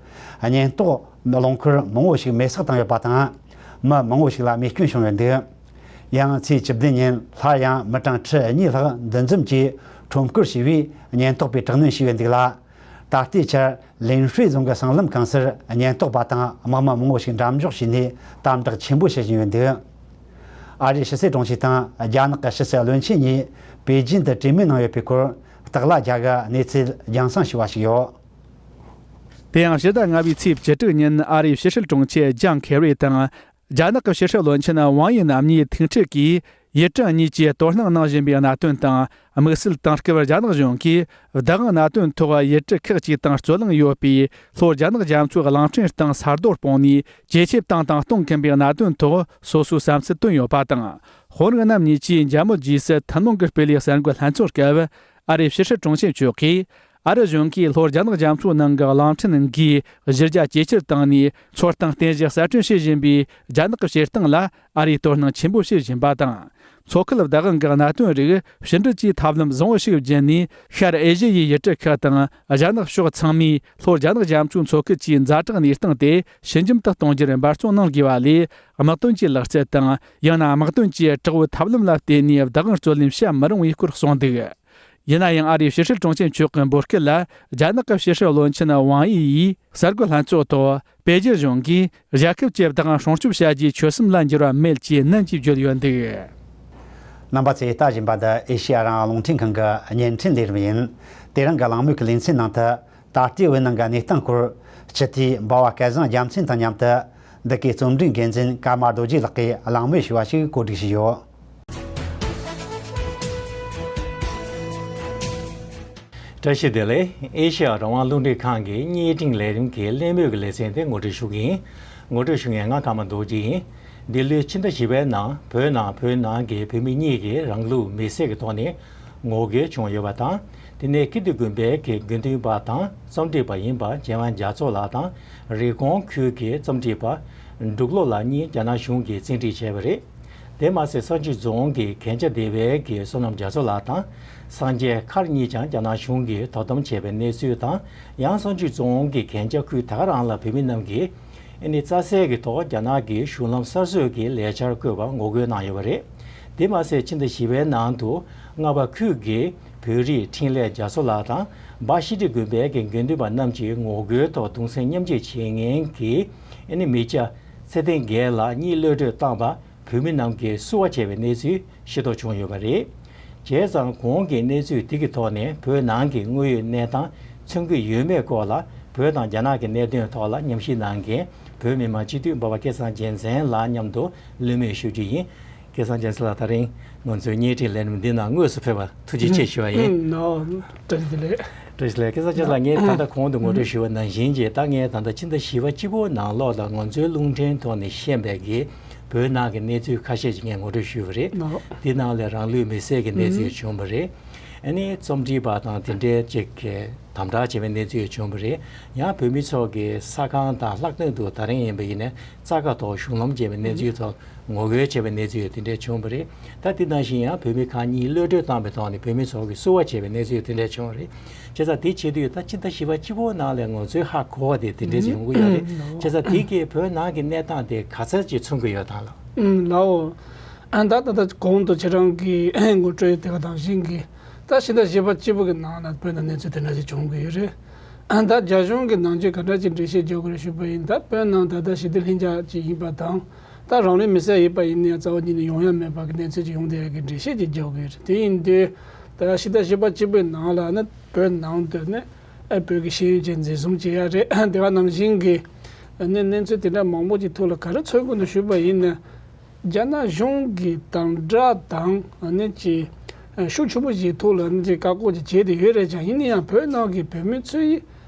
ཉེན་རྟོག་རླངས་འཁོར་མང་བོ་ཞིག་མེ་སྲེག་བཏང་ཡོད་པ་དང་། མི་མང་བོ་ཞིག་ལ་རྨས་སྐྱོན་བྱུང་ཡོད་འདུག་ཡང་ཚེས་བཅུ་བདུན་ཉིན་སླར་ཡང་མི་གྲངས་ཁྲི་གཉིས་ལྷག་འདུ་འཛོམས་ཀྱིས་ཁྲོམ་སྐོར་བྱས་པས་ཉེན་རྟོག་པས་དྲག་གནོན་བྱས་ཡོད་འདུག་ལ། ད་ལྟའི་ཆར་ལིན་ཧྲུའེ་རྫོང་གི་སྲང་ལམ་གང་སར་ཉེན་རྟོག་པ་དང་དམག་མི་མང་བོ་ཞིག་འགྲམ་འཇོག་བྱས་ནས་དམ་དྲག་ཆེན་པོ་བྱེད་བཞིན་ཡོད་འདུག་ཨ་རིའི་ཕྱི་སྲིད་དྲུང་ཆེ་དང་རྒྱ་ནག་གི་ཕྱི་སྲིད་བློན་ཆེན་གཉིས་པེ་ཅིན་དུ་གྲོས་མོལ་གནང་ཡོད་པའི་སྐོར་སྟག་ལྷ་རྒྱལ་གྱིས་གནས་ཚུལ་རྒྱང་སྲིང་ཞུས་པ་ཞིག་ཡོད། དེ་ཡང་ཕྱི་ཟླ་ལྔ་པའི་ཚེས་བཅུ་དྲུག་ཉིན་ཨ་རིའི་ཕྱི་སྲིད་དྲུང་ཆེ་ཇང་ཁེ་རི་དང་། རྒྱ་ནག་གི་ཕྱི་སྲིད་བློན་ཆེན་ཝང་ཡི་རྣམ་གཉིས་ཐུག་འཕྲད་ཀྱིས་ཡུལ་གྲུ་གཉིས་ཀྱིས་དོ་སྣང་གནང་བཞིན་པའི་གནད་དོན་དང་། དམིགས་བསལ་དེང་སྐབས་རྒྱ་ནག་གཞུང་གིས་བདག་དབང་གནད་དོན་ཐོག་ཡུལ་གྲུ་ཁག་ཅིག་དང་རྩོད་གླེང་ཡོད་པའི་ལྷོ་རྒྱ་ནག་རྒྱ་མཚོའི་གླིང་ཕྲན་སྟེང་ས་རྡོ་སྤུངས་ནས་ཇེ་ཆེ་བཏང་དང་གཏོང་གིན་པའི་གནད་དོན་ཐོག་སོ་སོའི་བསམ་ཚུལ་བཏོན་ཡོད་པ་དང་། དཔོན་རིགས་རྣམ་གཉིས་ཀྱིས་འཇམ་མོ་རྗེས་སུ་ཐུན་མོང་གི་སྤེལ་ཡག་གསར་འགོད་ལྷན་ཚོགས་སྐབས། ཨ་རིའི་ཕྱི་སྲིད་དྲུང་ཆེ་མཆོག་གིས། ཨ་རི་གཞུང་གིས་ལྷོ་རྒྱ་ནག་རྒྱ་མཚོའི་ནང་གི་གླིང་ཕྲན་འགའི་གཞི་རྒྱ་ཇེ་ཆེར་བཏང་ནས་མཚོ་སྟེང་རྟེན་གཞི་གསར་སྐྲུན་བྱེད་བཞིན་པའི་རྒྱ་ནག་གི་བྱེད་སྟངས་ལ་ཨ་རིས་དོ་སྣང་ཆེན་པོ་བྱེད་བཞིན་པ་དང་། མཚོ་ཁུལ་བདག་དབང་གི་གནད་དོན་རིགས་ཕྱི་འབྲེལ་གྱི་ཐབས་ལམ་བཟང་བོ་ཞིག་བརྒྱུད་ནས་ཤར་ཨེ་ཤི་ཡའི་ཡུལ་གྲུ་ཁག་དང་རྒྱ་ནག་ཕྱོགས་ཚང་མས་ལྷོ་རྒྱ་ནག་རྒྱ་མཚོའི་མཚོ་ཁུལ་གྱི་ཛ་དྲག་གནས་སྟངས་དེ་ཞི་འཇམ་དུ་གཏོང་རྒྱུར་འབད་བརྩོན་གནང་དགོས་པ་ལས། དམག་དོན་གྱི་ལག་རྩལ་དང་ཡང་ན་དམག་དོན་གྱི་དྲག་པོའི་ཐབས་ལམ་ལ་བརྟེན་ནས་བདག་དབང་རྩོད་ལེན་བྱ་མི་རུང་བའི་སྐོར་གསུངས་འདུག་ཡིན་ན་ཡང་ཨ་རིའི་ཕྱི་སྲིད་དྲུང་ཆེ་མཆོག་གི་འབོད་སྐུལ་ལ་རྒྱ་ནག་གི་ཕྱི་སྲིད་བློན་ཆེན་ཝང་ཡི་ཡིས་གསར་འགོད་ལྷན་ཚོགས་ཐོག་པེ་ཅིན་གཞུང་གིས་རྒྱལ་ཁབ་ཀྱི་བདག་དབང་སྲུང་སྐྱོབ་བྱ་རྒྱུའི་ཆོད་སེམས་ལ་འགྱུར་བ་མེད་ཅེས་ནན་གྱིས་བརྗོད་ཡོད་འདུག་རྣམ་པ་ཚོས་ལྟ་བཞིན་པ་འདི་ཨེ་ཤེ་ཡ་རང་དབང་རླུང་འཕྲིན་ཁང་གི་བརྙན་འཕྲིན་ལས་རིམ་ཡིན། དེ་རིང་གི་གླེང་མོལ་གྱི་ལེ་ཚན་ནང་དུ། ད་ལྟའི་བོད་ནང་གི་གནས་སྟངས་སྐོར་སྤྱི་འཐུས་འབའ་བ་སྐལ་བཟང་རྒྱལ་མཚན་དང་མཉམ་དུ་འདི་གའི་རྩོམ་སྒྲིག་འགན་འཛིན་ཀརྨ་རྡོ་རྗེ་ལགས་ཀྱིས་གླེང་མོལ་ཞུས་པ་ཞིག་གོ་སྒྲིག་བྱས་ཡོད། བཀྲ་ཤིས་བདེ་ལེགས། ཨེ་ཤེ་ཡ་རང་དབང་རླུང་འཕྲིན་ཁང་གི་བརྙན་འཕྲིན་ལས་རིམ་གྱི་གླེང་མོལ་གྱི་ལེ་ཚན་དེ་ངོ་སྤྲོད་ཞུ་གི་ཡིན། ངོ་སྤྲོད་ཞུ་མཁན་ང་ཀརྨ་རྡོ་རྗེ་ཡིན། འདི་ལོའི་ཕྱི་ཟླ་བཞི་པའི་ནང་བོད་ནང་བོད་ནང་གི་བོད་མི་གཉིས་ཀྱིས་རང་ལུགས་མི་སེར་གྱི་ཐོག་ནས་ངོ་རྒོལ་བྱུང་ཡོད་པ་དང་། དེ་ནས་ཀིརྟི་དགོན་པའི་གི་དགེ་འདུན་པ་དང་རྩོམ་སྒྲིག་པ་ཡིན་པ་རྒྱལ་དབང་རྒྱ་མཚོ་ལགས་དང་། རི་ཀོན་ཁུལ་གྱི་རྩོམ་སྒྲིག་པ་འབྲུག་ལོ་ལགས་གཉིས་རྒྱ་ནག་གཞུང་གིས་བཙན་ཁྲིད་བྱས་པ་རེད། དེ་མ་ཟད་གསང་སྤྱོད་རྫོང་གི་གན་རྒྱ་སྡེ་བའི་གི་བསོད་ནམས་རྒྱ་མཚོ་ལགས་དང་། སངས་རྒྱས་མཁར་གཉིས་ཀྱང་རྒྱ་ནག་གཞུང་གིས་དོ་དམ་བྱས་པའི་གནས་ཚུལ་དང་། ཡང་གསང་སྤྱོད་རྫོང་གི་གན་རྒྱ་ཁུལ་ད་ག་རང་ལ་བོད་མི་རྣམས་ཀྱིས་ཨ་ནི་རྩྭ་སའི་གི་ཐོག་རྒྱ་ནག་གི་གཞུང་ལམ་གསར་བཟོས་ཀྱི་ལས་འཆར་བཀོད་པར་ངོ་རྒོལ་གནང་ཡོད་པ་རེད། དེ་མ་ཟད་ཕྱི་ཟླ་བཞི་པའི་ནང་དུ་རྔ་པ་ཁུལ་གྱི་བོད་རིགས་འཕྲིན་ལས་རྒྱ་མཚོ་ལགས་དང་། འབའ་ཤི་ཏི་དགོན་པའི་གི་དགེ་འདུན་པ་རྣམས་ཀྱིས་ངོ་རྒོལ་ཐོག་གདུང་སེམས་མཉམ་སྐྱེད་བྱེད་མཁན་གྱི་ཨ་ནི་མི་སྐྱ་ཚེ་བརྟན་རྒྱལ་ལགས་གཉིད་གློད་གྲོལ་བཏང་བར་བོད་མི་རྣམས་ཀྱིས་བསུ་བ་བྱས་པའི་གནས་ཚུལ་ཤེས་རྟོགས་བྱུང་ཡོད་པ་རེད། བྱས་ཙང་གོང་གི་གནས་ཚུལ་དེ་གི་ཐོག་ནས་བོད་ནང་གི་དངོས་ཡོད་གནས་སྟངས་མཚོན་གྱི་ཡོད་མེད་སྐོར་ལ་བོད་དང་རྒྱ་ནག་གི་གནད་དོན་ཐོག་ལ་ཉམས་ཞིབ་གནང་མཁན་བོད་མི་མང་སྤྱི་འཐུས་འབའ་པ་སྐལ་བཟང་རྒྱལ་མཚན་ལགས་མཉམ་དུ་བློ་མོལ་ཞུ་རྒྱུ་ཡིན། སྐལ་བཟང་རྒྱལ་མཚན་ལགས། ད་རིང་ང་ཚོའི་བརྙན་འཕྲིན་ལས་རིམ་འདི་ནང་དངོས་སུ་ཕེབས་པར་ཐུགས་རྗེ་ཆེ་ཞུ་བ་ཡིན། ཨུམ། ནོ། བཀྲ་ཤིས་བདེ་ལེགས། བཀྲ་ཤིས་བདེ་ལེགས། སྐལ་བཟང་རྒྱལ་མཚན་ལགས། ངས་ད་ལྟ་གོང་དུ་ངོ་སྤྲོད་ཞུས་པ་ནང་བཞིན་གྱི། ད་ངས་ད་ལྟ་ཕྱི་ཟླ་བཞི་པ་གཅིག་པོ་ནང་ལོགས་ལ་ང་ཚོའི་རླུང་འཕྲིན་ཐོག་ནས་བཤད་པའི་གི་བོད་ནང་གི་གནས་ཚུལ་ཁ་ཤས་ཅིག་ངས་ངོ་སྤྲོད་ཞུས་པ་རེད། ནོ། དེ་ནང་ལས་རང་ལུས་མེར་སྲེག་གི་གནས་ཚུལ་བྱུང་བ་རེད། ཨ་ནི་རྩོམ་སྒྲིག་པ་དང་དེ་འདྲའི་ཅིག་གིས་དམ་དྲག་བྱས་པའི་གནས་ཚུལ་བྱུང་བ་རེད། ཡང་བོད་མི་ཚོ་གི་ས་ཁང་དང་ལྷག་དོན་དུ་ད་རིང་ཡིན་པ་ཡིན་ན་རྩྭ་ཁ་ཐོག་གཞུང་ལམ་བརྒྱབ་པའི་གནས་ཚུལ་ཐོག་ངོ་རྒོལ་བྱས་པའི་གནས་ཚུལ་དེ་འདྲ་བྱུང་བ་རེད། ད་དེ་ནང་བཞིན་ཡང་བོད་མི་ཁག་གཉིས་གློད་གྲོལ་བཏང་བའི་ཐོག་ནས་བོད་མི་ཚོ་གིས་བསུ་བ་བྱས་པའི་གནས་ཚུལ་དེ་འདྲ་བྱུང་བ་རེད། བྱས་ཙང་དེ་བྱེད་དུས་ད་ཕྱི་ཟླ་བཞི་པ་གཅིག་པོ་ནང་ལ་ང་ཚོའི་ཧ་གོ་བ་དེ་དེ་འདྲ་ཅིག་ཡོང་གི་ཡོད་རེད། བྱས་ཙང་དེ་གིས་བོད་ནང་གི་གནས་སྟངས་དེ་ག་ཚད་ཅིག་མཚོན་གྱི་ཡོད་དམ་ལགས། ཨུམ། ལའོ། ཨ། ད་ད་ལྟ་གོང་དུ་ཁྱེད་རང་གིས་ངོ་སྤྲོད་དེ་ག་ནང་བཞིན་གྱི། ད་ཕྱི་ཟླ་བཞི་པ་གཅིག་པོ་གི་ནང་ལ་བོད་ནང་གནས་ཚུལ་དེ་འདྲ་ཅིག་བྱུང་གི་ཡོད་རེད། ཨ། ད་རྒྱ་གཞུང་གིས་ནང་ཆོས་ག་འདྲ་ཅིག་འགྲེལ་བཤད་རྒྱག་དགོས་རེད་ཞུས་པ་ཡིན། ད་བོད་ནང་ད་ལྟ་ཞི་བདེ་ལྷིང་འཇགས་ཅིག་ཡིན་པ་དང་། ད་རང་ལུས་མེར་སྲེག་ཡིན་པ་ཡིན་ན་ཡང་རྩ་བ་ཉིད་ནས་ཡོང་ཡ་མེད་པ་གི་གནས་ཚུལ་ཅིག་ཡོང་བསྡད་ཡ་གི་འགྲེལ་བཤད་ཅིག་རྒྱག་དགོས་རེད། དེ་ཡིན་དུས་ད་ཕྱི་ཟླ་བཞི་པ་གཅིག་པོའི་ནང་ལ་ནི་བོད་ནང་དུ་ནི་ཨ་བོད་ཀྱི་ཤེས་ཡོན་ཅན་འཛིན་བཟུང་བྱེད་ཡ་རེད། དེ་ག་ནང་བཞིན་གྱི་ནི་གནས་ཚུལ་དེ་འདྲ་མང་པོ་ཅིག་ཐོག་ལ་ག་རེ་མཚོན་གྱི་འདུག་ཞུས་པ་ཡིན་ན། རྒྱ་ནག་གཞུང་གིས་དམ་དྲག་དང་ཨ་ནི་ཅིག་ཤུགས་ཆེན་པོ་ཞིག་ཐོག་ལ་ཨ་ནི་ཅིག་བཀག་འགོག་ཅིག་བྱས་ཏེ་ཡོད་རེད་ཀྱང་། ཡིན་ན་ཡང་བོད་ནང་གི་བོད་མི་ཚོས་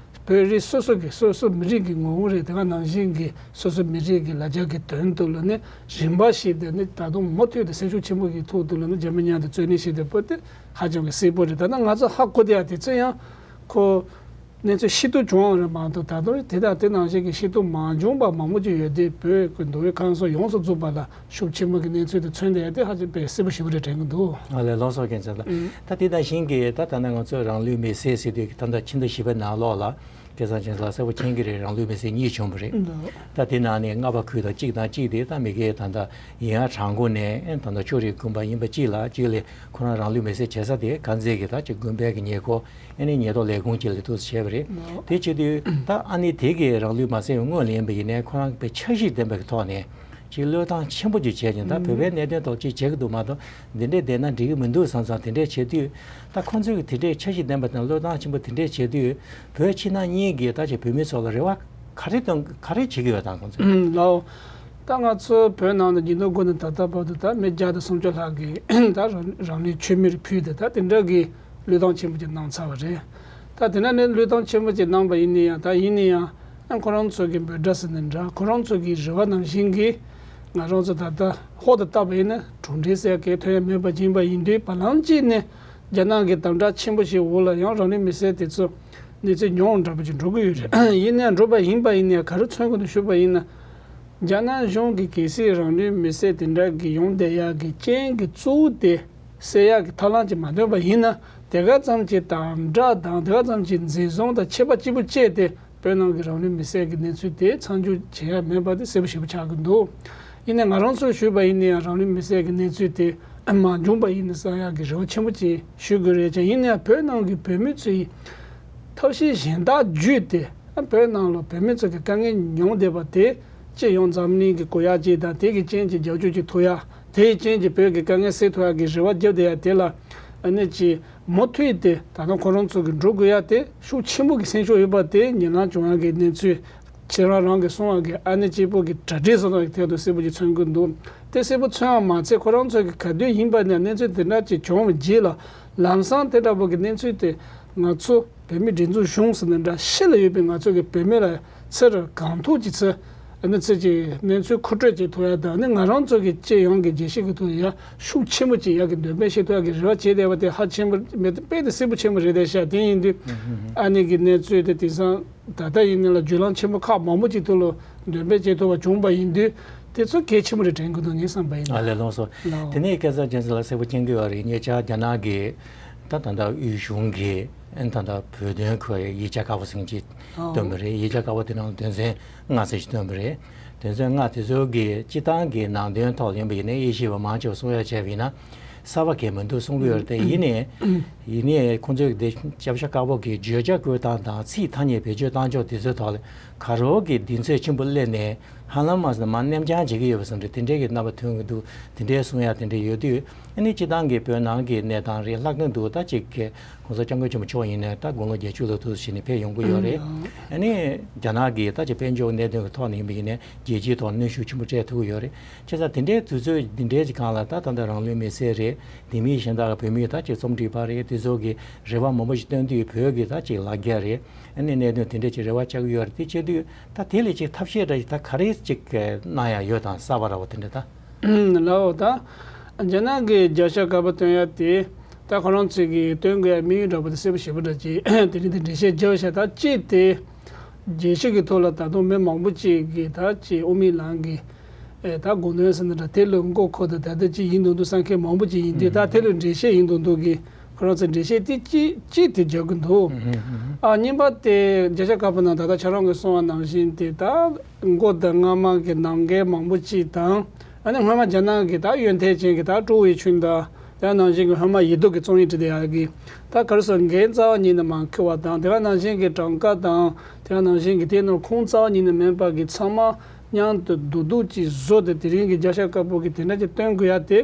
བོད་རིགས་སོ་སོ་གི་སོ་སོ་མི་རིགས་ཀྱི་ངོ་བོ་རེད། དེ་ག་ནང་བཞིན་གྱི་སོ་སོ་མི་རིགས་ཀྱི་ལ་རྒྱ་གི་དོན་དུ་ལ་ནི་རིམ་པ་ཞིག་དེ་ནི་ད་དུང་མུ་མཐུད་དུ་སེམས་ཤུགས་ཆེན་པོ་གི་ཐོག་ཏུ་ལ་ནི་རྒྱ་མི་མཉམ་དུ་རྩོད་གླེང་བྱས་ཏེ་བོད་དེ་ཧ་ཅང་གི་གསལ་པོ་རེད། ད་ནི་ང་ཚོ་ཧ་གོ་བསྡད་ཡ་དེ་ཚོ་ཡང་ཁོ། གནས་ཚུལ་ཤེས་རྟོགས་བྱུང་བ་རེད་མ་གཏོགས། ད་དུང་དེ་དང་དེ་ནང་བཞིན་གྱི་ཤེས་རྟོགས་མ་བྱུང་པ་མང་པོ་ཅིག་ཡོད་དེ། བོད་ཀྱི་མདོ་དབུས་ཁམས་གསུམ་ཡོངས་སུ་རྫོགས་པ་ལ་ཤུགས་ཆེན་པོ་གི་གནས་ཚུལ་དེ་མཚོན་བསྡད་ཡ་དེ་ཧ་ཅང་དཔེ་གསལ་པོ་ཞེ་པོ་རེད་དྲན་གྱི་འདུག། ཨ་ལས། ལགས་སོ། རྒན་ལགས། ཨུམ། ད་དེ་ནང་བཞིན་གྱི་ད་ད་ནི་ང་ཚོས་རང་ལུས་མེར་སྲེག་ཟེར་དུས་ཀྱི་ད་ལྟ་ཕྱི་ཟླ་བཞི་པའི་ནང་ལོགས་ལ་སྐལ་བཟང་རྒྱལ་མཚན་ལགས་གསལ་པོ་མཁྱེན་གྱི་རེད། རང་ལུས་མེར་སྲེག་གཉིས་བྱུང་བ་རེད། ད་དེ་ནང་ནས་རྔ་པ་ཁུལ་དང་གཅིག་དང་གཅིག་དེ་ད་མི་སྒེར་ད་ལྟ་ཡིན་ཡང་བྲག་འགོ་ནས་ད་ལྟ་ཅོ་རི་དགོན་པ་ཡིན་པ་གཅིག་ལ་གཅིག་ལ་ཁོ་རང་རང་ལུས་མེར་སྲེག་བྱེད་ས་དེ་དཀར་མཛེས་ཀྱི་ད་ཅིག་དགོན་པའི་གི་ཉེ་འཁོར། ཨ་ནི་ཉེན་རྟོག་ལས་ཁུངས་ཀྱིས་ལས་འདུག་སེ་བྱས་པ་རེད། ལགས། དེ་བྱེད་དུས་ད་ཨ་ནི་དེ་གི་རང་ལུས་མ་བསྲེགས་པའི་སྔོན་ལ་ཡིན་པ་ཡིན་ནའི་ཁོ་རང་དཔེ་འཆར་གཞི་ལྡན་པའི་ཐོག་ནས་ཅིག་བློས་བཏང་ཆེན་པོ་ཅིག་བྱས་ཀྱང་། ད་བོད་པའི་གནད་དོན་ཐོག་ཅིག་བྱེད་ཀྱི་འདུག་མ་གཏོགས་འདི་འདྲས་བསྡད་ན་འགྲིག་གི་མི་འདུག་བསམ་བསམ་དེ་འདྲས་བྱེད་དུས། ད་ཁོང་ཚོས་ཀྱི་དེ་འདྲས་འཆར་གཞི་ལྡན་པ་དང་བློས་བཏང་ཆེན་པོ་དེ་འདྲས་བྱེད་དུས། བོད་ཕྱི་ནང་གཉིས་ཀྱི་ད་ཅིག་བོད་མི་ཚོ་ལ་རེ་བ་ག་རེ་གཏོང་ག་རེ་བྱེད་ཀྱི་ཡོད་དམ་ཁོང་ཚོས། ལགས། ད་ང་ཚོ་བོད་ནང་དུ་ཉིས་སྟོང་དགུ་ནས་ད་ལྟ་བར་དུ་ད་མི་བརྒྱ་དང་སུམ་ཅུ་ལྷག་གིས་ད་རང་རང་ལུས་མེར་ཕུལ་ཏེ་ད་དེ་འདྲ་གི་བློས་བཏང་ཆེན་པོ་ཅིག་གནང་ཚར་བ་རེད། ད་དེ་ནས་ནི་བློས་བཏང་ཆེན་པོ་ཅིག་གནང་བ་ཡིན་ན་ཡང་། ད་ཡིན་ན་ཡང་ཁོ་རང་ཚོ་གི་འབོད་སྒྲ་ཟེར་ན་འདྲ། ཁོ་རང་ཚོ་གི་རེ་བ་ནང་བཞིན་གྱི་ང་རང་ཚོ་ད་ལྟ་ཧོར་དུ་བལྟས་པ་ཡིན་ན་གྲུབ་འབྲས་ཟེར་གང་ཐོན་ཡ་མེད་པ་ཡིན་པ་ཡིན་དུས། བར་ལམ་གཅིག་ནས་རྒྱ་ནག་གི་དམ་དྲག་ཆེན་པོ་ཞིག་འོག་ལ་ཡང་རང་ལུས་མེར་སྲེག་དེ་ཚོ་གནས་ཚུལ་ཉུང་འདྲ་པོ་ཅིག་འགྲོ་གི་ཡོད་རེད། ཡིན་ནའང་འགྲོ་བ་ཡིན་པ་ཡིན་ན་ཡང་ག་རེ་མཚོན་གྱི་འདུག་ཞུས་པ་ཡིན་ན། རྒྱ་ནག་གཞུང་གིས་གལ་སྲིད་རང་ལུས་མེར་སྲེག་དེ་འདྲ་གི་ཡོང་བསྡད་ཡག་གི་རྐྱེན་གྱི་གཙོ་བོ་དེ་སེལ་ཡག་གི་ཐབས་ལམ་ཅིག་མ་འདོན་པ་ཡིན་ན། དེ་ག་ཙམ་གྱི་དམ་དྲག་དང་དེ་ག་ཙམ་གྱི་འཛིན་བཟུང་དང་ཆད་པ་གཅིག་པུ་བཅད་དེ་བོད་ནང་གི་རང་ལུས་མེར་སྲེག་གི་གནས་ཚུལ་དེ་མཚམས་འཇོག་བྱེད་ཡ་མེད་པ་དེ་གསལ་པོ་ཞེ་པོ་ཆགས་ཀྱི་འདུག། ཡིན་ནའང་ང་རང་ཚོས་ཞུས་པ་ཡིན་ན་ཡང་རང་ལུས་མེར་སྲེག་གི་གནས་ཚུལ་དེ་མ་བྱུང་པ་ཡིན་ན་བསམ་ཡག་གི་རེ་བ་ཆེན་པོ་ཅིག་ཞུ་དགོས་རེད་ཀྱང་། ཡིན་ནའང་བོད་ནང་གི་བོད་མི་ཚོའི་ཐབས་ཤེས་གཞན་དག་བརྒྱུད་དེ་བོད་ནང་ལ་བོད་མི་ཚོ་གི་དཀའ་ངལ་མྱོང་བསྡད་པ་དེ་སྤྱི་ཡོངས་འཛམ་གླིང་གི་གོ་ཡག་ཅིག་དང་། དེ་གི་རྐྱེན་གྱིས་རྒྱབ་སྐྱོར་ཅིག་ཐོབ་ཡག། དེའི་རྐྱེན་གྱིས་བོད་ཀྱི་དཀའ་ངལ་སེལ་ཐུབ་ཡག་གི་རེ་བ་བརྒྱབ་བསྡད་ཡག་དེ་ལ་ཨ་ནི་ཅིག་མུ་མཐུད་དེ་ད་དུང་ཁོ་རང་ཚོ་གི་འགྲོ་དགོས་ཡ་དེ་ཤུགས་ཆེན་པོ་གི་སེམས་ཤུགས་ཡོད་པ་དེ་ཉེ་ལམ་བྱུང་ཡ་གི་གནས་ཚུལ་ཁྱེད་རང་རང་གིས་གསུངས་པ་གི་ཨ་ནེ་གཅིག་པོ་གི་གྲ་སྒྲིག་བཟོ་སྟངས་ཀྱི་ཐད་དུ་གསལ་པོ་ཅིག་མཚོན་གྱི་འདུག། དེ་གསལ་པོ་མཚོན་པ་མ་ཚད་ཁོ་རང་ཚོ་གི་ག་དུས་ཡིན་པ་ནས་གནས་ཚུལ་དེ་འདྲ་ཅིག་བྱུང་བའི་རྗེས་ལ་ལམ་སང་དེ་འདྲ་པོ་གི་གནས་ཚུལ་དེ་ང་ཚོ་བོད་མི་སྒྲིག་འཛུགས་གཞུང་ཟེར་ན་འདྲ། ཕྱི་ལ་ཡོད་པའི་ང་ཚོ་གི་བོད་མི་ལ་ཚུར་གང་ཐུབ་ཅིག་ཚུར་ཨ་ནི་ཚུར་ཅིག་གནས་ཚུལ་མཁོ་སྤྲོད་ཅིག་ཐུབ་ཡ་དང་། ཨ་ནི་ང་རང་ཚོ་གི་སྤྱི་ཡོངས་ཀྱི་རྒྱལ་སྤྱི་གི་ཐོག་ཡ་ཤུགས་ཆེན་པོ་ཅིག་ཡ་གི་འདོན་སྤེལ་བྱེད་ཐུབ་ཡ་གི་རེ་བ་བྱས་བསྡད་པ་དེ་ཧ་ཆེན་པོ་མེད་དེ་དཔེ་དེ་གསལ་པོ་ཆེན་པོ་རེད་བསྡད་ཤག། དེ་ཡིན་དུས་ཨ་ནི་གི་གནས་ཚུལ་དེ་དེང་སང་ད་ལྟ་ཡིན་ན་ལ་བརྒྱུད་ལམ་ཆེན་པོ་ཁག་མང་པོ་ཅིག་ཐོག་ལ་འདོན་སྤེལ་བྱེད་ཐུབ་པ་བྱུང་བ་ཡིན་དུས། དེ་ཚོ་གལ་ཆེན་པོ་རེད་དྲན་གྱི་འདུག་ངས་བསམ་པ་ཡིན་ན། ཨ་ལས། ལགས་སོ། ལགས། དེ་ནས་སྐལ་བཟང་ཅན་ཚེ་ལགས་གསལ་པོ་མཁྱེན་གྱི་ཡོད་རེད། ཉེ་ཆར་རྒྱ་ནག་གི་ད་ད་ལྟ་དབུས་གཞུང་གིས་ཨ་ནི་ད་ལྟ་བོད་དོན་ཁོའི་ཡིག་ཆ་དཀར་པོ་ཟེར་གྱི་ཨོ། བཏོན་པ་རེད། ཡིག་ཆ་དཀར་པོ་དེ་ནང་དོན་ཚན་ལྔ་ཟེར་གྱི་བཏོན་པ་རེད། དོན་ཚན་ལྔ་དེ་ཚོ་གི་སྤྱི་བཏང་གི་ནང་དོན་ཐོག་ཡིན་པ་ཡིན་ན། དབྱེ་ཞིབ་པ་མང་ཆེ་བ་གསུང་ཡ་བྱས་པ་ཡིན་ན་གསར་པ་གང་ཡང་མི་འདུག་གསུང་གི་ཡོད་རེད། དེ་ཡིན་ནའི་ཡིན་ནའི་ཁོང་ཚོས་དེ་སྐྱབས་ཤ་དཀར་པོ་གི་བརྗོད་བྱ་བཀོད་སྟངས་དང་ཚིག་ཐ་སྙད་བེད་སྤྱོད་བཏང་ཕྱོགས་དེ་ཚོའི་ཐོག་ལ་ག་རེ་གི་གདེང་ཚོད་ཆེན་པོ་སླེབས་ནས། ཧ་ལམ་མ་ཟད་མ་ནེམ་རྐྱང་བྱེད་ཀྱི་ཡོད་པ་བཟུམ་རེད། དེ་འདྲའི་གི་རྣམ་པ་ཐོན་གྱི་འདུག་དེ་འདྲའི་གསུང་ཡ་དེ་འདྲ་ཡོད་དུས། ཨ་ནི་སྤྱི་བཏང་གི་བོད་ནང་གི་གནས་སྟངས་རེད། ལྷག་དོན་དུ་ད་ཅིག་གི་༸གོང་ས་༸སྐྱབས་མགོན་ཆེན་པོ་མཆོག་ཡིན་ནའི་ད་དགུང་ལོ་བརྒྱད་ཅུ་ལ་ཐུག་བྱས་ནས་ཕེབས་ཡོང་གི་ཡོད་རེད། ཨ་ནི་རྒྱ་ནག་གི་ད་ཅིག་དཔལ་འབྱོར་གནད་དོན་གྱི་ཐོག་ནས་ཡིན་པ་ཡིན་ནའི་རྒྱལ་སྤྱིའི་ཐོག་གནོན་ཤུགས་ཆེན་པོ་སྤྲད་ཐུབ་ཀྱི་ཡོད་རེད། བྱས་ཙང་དེ་འདྲའི་དུས་ཚོད་འདི་འདྲའི་ཅིག་སྒང་ལ་ད་ད་ལྟ་རང་ལུས་མེར་སྲེག་རེད། དེ་མིན་གཞན་དག་བོད་མིའི་ད་ཅིག་རྩོམ་སྒྲིག་པ་རེད། དེ་ཚོ་གི་རེ་བ་མང་པོ་ཞིག་བཏོན་དུས། བོད་ཀྱི་ད་ཅིག་ལ་རྒྱ་རེད། ཨ་ནི་གནད་དོན་དེ་འདྲ་ཅིག་རེ་བ་བཅག་གི་ཡོད་རེད། དེ་བྱེད་དུས་ད་དེ་ལས་ཅིག་ཐབས་ཤེས་འདྲ་ཞིག་ད་ག་རེ་ཅིག་གནང་ཡ་ཡོད་དམ། གསར་པ་འདྲ་བོ་དེ་འདྲ་ད། ལའོ། ད་རྒྱ་ནག་གི་བརྗོད་བྱ་དཀར་པོ་བཏོན་ཡ་དེ་ད་ཁོ་རང་ཚོས་ཀྱི་བཏོན་དགོས་ཡ་དམིགས་ཡུལ་འདྲ་བོ་དེ་གསལ་པོ་ཞེ་པོ་འདྲ་ཅིག་དེ་རིང་དེ་འགྲེལ་བཤད་རྒྱབ་བྱས། ད་ཅིག་དེ་རྒྱལ་སྤྱི་གི་ཐོག་ལ་ད་དུང་མི་མང་པོ་ཅིག་གིས་ད་ཅིག་དབུ་མའི་ལམ་གྱི་ཨེ་ད་དགོངས་དོན་ཟེར་ན་འདྲ། དེ་ལ་མགོ་འཁོར་དང་ད་ལྟ་ཅིག་ཡིན་མདོག་མདོག་བསམ་མཁན་མང་པོ་ཅིག་ཡིན་དུས། ད་དེ་ལ་འགྲེལ་བཤད་ཡིན་མདོག་མདོག་གི་ཁོ་རང་ཚོ་འགྲེལ་བཤད་དེ་གཅིག་གཅིག་དེ་རྒྱག་གི་འདུག་ཨ། གཉིས་པ་དེ་བརྗོད་བྱ་དཀར་པོ་ནང་ད་ལྟ་ཁྱེད་རང་གིས་གསུངས་པ་ནང་བཞིན་དེ་ད་མགོ་དང་རྔ་མ་གི་ནང་འགལ་མང་པོ་ཅིག་དང་། ཨ་ནི་སྔོན་མ་རྒྱ་ནག་གི་ད་ཡོན་ཏན་ཅན་གྱི་ད་ཀྲོའུ་ཝེ་ཆུན་དང་། དེ་ནང་བཞིན་གྱི་སྔོན་མ་ཡེ་ཏུ་གི་རྩོམ་ཡིག་བྲིས་བསྡད་ཡག་གི་ད་ག་རེ་ཟེར། འགན་རྩ་བ་ཉིད་ནས་མ་འཁུར་བ་དང་། དེ་ག་ནང་བཞིན་གྱི་གྲངས་ཀ་དང་། དེ་ག་ནང་བཞིན་གྱི་དེ་ནང་ཁུངས་རྩ་བ་ཉིད་ནས་མེད་པ་གི་ཚང་མ་མཉམ་དུ་བསྡུ་བསྡུ་ཅིག་བཟོས་ཏེ། དེ་རིང་གི་བརྗོད་བྱ་དཀར་པོ་གི་དེ་འདྲ་ཅིག་བཏོན་དགོས་ཡ་དེ།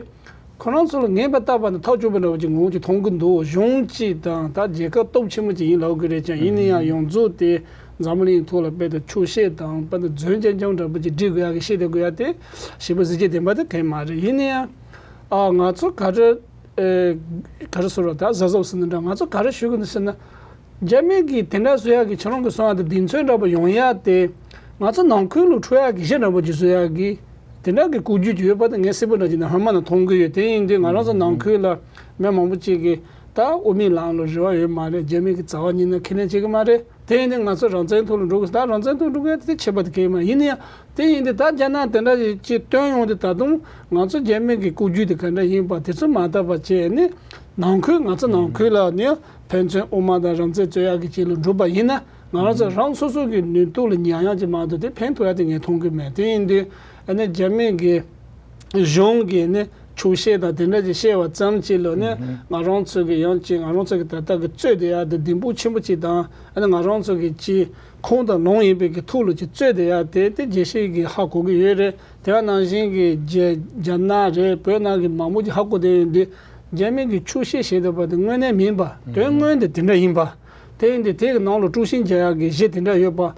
ཁོ་རང་ཚོ་ལ་ངན་པ་བཏགས་པ་ནི་ཐག་ཆོད་པ་འདྲ་བོ་ཅིག་ངོ་ཅིག་མཐོང་གི་འདུག་གཞུང་གཅིག་དང་ད་རྒྱལ་ཁབ་སྟོབས་ཆེན་པོ་ཅིག་ཡིན་ལབ་དགོས་རེད་ཀྱང་། ཡིན་ན་ཡང་ཡོངས་རྫོགས་དེ་འཛམ་གླིང་ཐོག་ལ་དཔེ་དེ་ཆོག་ཤེས་དང་དཔེ་དེ་རྫུན་རྐྱང་རྐྱང་འདྲ་པོ་ཅིག་སྒྲིག་དགོས་ཡ་གི་ཤེས་བསྡད་དགོས་ཡ་དེ་ཞེ་པོ་གཟི་བརྗིད་ལྡན་པ་དེ་གང་ཡང་མ་རེད། ཡིན་ན་ཡང་ཨ་ང་ཚོ་ག་རེ་ཨེ་ག་རེ་ཟེར་རོ། ད་གཟབ་གཟབ་ཟེར་ན་འདྲ། ང་ཚོ་ག་རེ་ཞུ་གི་འདུག་ཟེར་ན། རྒྱ་མི་གིས་དེ་འདྲ་བཟོ་ཡག་གི་ཁྱེད་རང་གིས་གསུང་ཡག་དེ་གདེང་ཚོད་འདྲ་པོ་ཡོང་ཡག་དེ། ང་ཚོ་ནང་ཁུལ་ལ་འཁྲུག་ཡག་གི་གཞི་འདྲ་པོ་ཅིག་བཟོ་ཡག་གི་དེ་འདྲ་གི་ལྐོག་ཇུས་ཅིག་ཡོད་པ་དེ་ངས་གསལ་པོ་འདྲ་ཅིག་ནས་སྔོན་མ་ནས་མཐོང་གི་ཡོད། དེ་ཡིན་དུས་ང་རང་ཚོ་ནང་ཁུལ་ལ་མི་མང་པོ་ཅིག་གིས་ད་དབུ་མའི་ལམ་ལ་རེ་བ་ཡོད་མ་རེད། རྒྱ་མི་གིས་རྩ་བ་ཉིད་ནས་ཁས་ལེན་བྱེད་ཀྱི་མ་རེད། དེ་ཡིན་དུས་ང་ཚོ་རང་བཙན་ཐོག་ལ་འགྲོ་དགོས། ད་རང་བཙན་ཐོག་འགྲོ་དགོས་དེ་ཁྱད་པར་དེ་གང་ཡང་མ་རེད། ཡིན་ན་ཡང་དེ་ཡིན་དུས་ད་རྒྱ་ནག་དེ་འདྲ་ཅིག་བཏོན་ཡོང་དུས། ད་དུང་ང་ཚོ་རྒྱ་མི་གི་ལྐོག་ཇུས་དེ་ག་འདྲ་ཡིན་པ་དེ་ཚོ་མ་བརྟག་པ་བྱས་ནས། ནང་ཁུལ། ང་ཚོ་ནང་ཁུལ་ལ་ནི་ཕན་ཚུན་དབུ་མ་དང་རང་བཙན་རྩོད་ཡག་གི་ཆེད་ལ་འགྲོ་པ་ཡིན་ན། ང་རང་ཚོ་རང་སོ་སོ་གི་ནུས་སྟོབས་ལ་ཉར་ཡག་ཅིག་མ་གཏོགས་དེ་ཕན་ཐོགས་ཡག་དེ་ངས་མཐོང་གི་མེད། དེ་ཡིན་དུས་ཨ་ནི་རྒྱ་མི་གི་གཞུང་གིས་ནི་ཆོག་ཤེས་དང་དེ་འདྲ་ཅིག་བཤད་པ་ཙམ་ཅིག་ལ་ནི་ང་རང་ཚོ་གི་ཡང་ཅིག་ང་རང་ཚོ་གི་ད་ལྟ་གི་རྩོད་བསྡད་ཡག་དེ་གདེང་སྤོབས་ཆེན་པོ་ཅིག་དང་། ཨ་ནི་ང་རང་ཚོ་གི་ཅིག་ཁུངས་དང་ལུང་ཡིན་པའི་གི་ཐོག་ལ་ཅིག་རྩོད་བསྡད་ཡག་དེ་དེ་རྒྱལ་སྤྱི་གིས་ཧ་གོ་གི་ཡོད་རེད། དེ་ག་ནང་བཞིན་གྱི་རྒྱ་རྒྱ་ནག་རེད། བོད་ནང་གི་མང་པོ་ཅིག་ཧ་གོ་བསྡད་ཡོད་དུས། རྒྱ་མི་གིས་ཆོག་ཤེས་བྱེད་བསྡད་པ་དེ་དངོས་གནས་མིན་པ། དོན་དངོས་དེ་དེ་འདྲ་ཡིན་པ། དེ་ཡིན་དུས་དེ་གི་ནང་ལ་དཀྲུག་ཤིང་རྒྱག་ཡག་གི་གཞི་དེ་འདྲ་ཡོད་པ།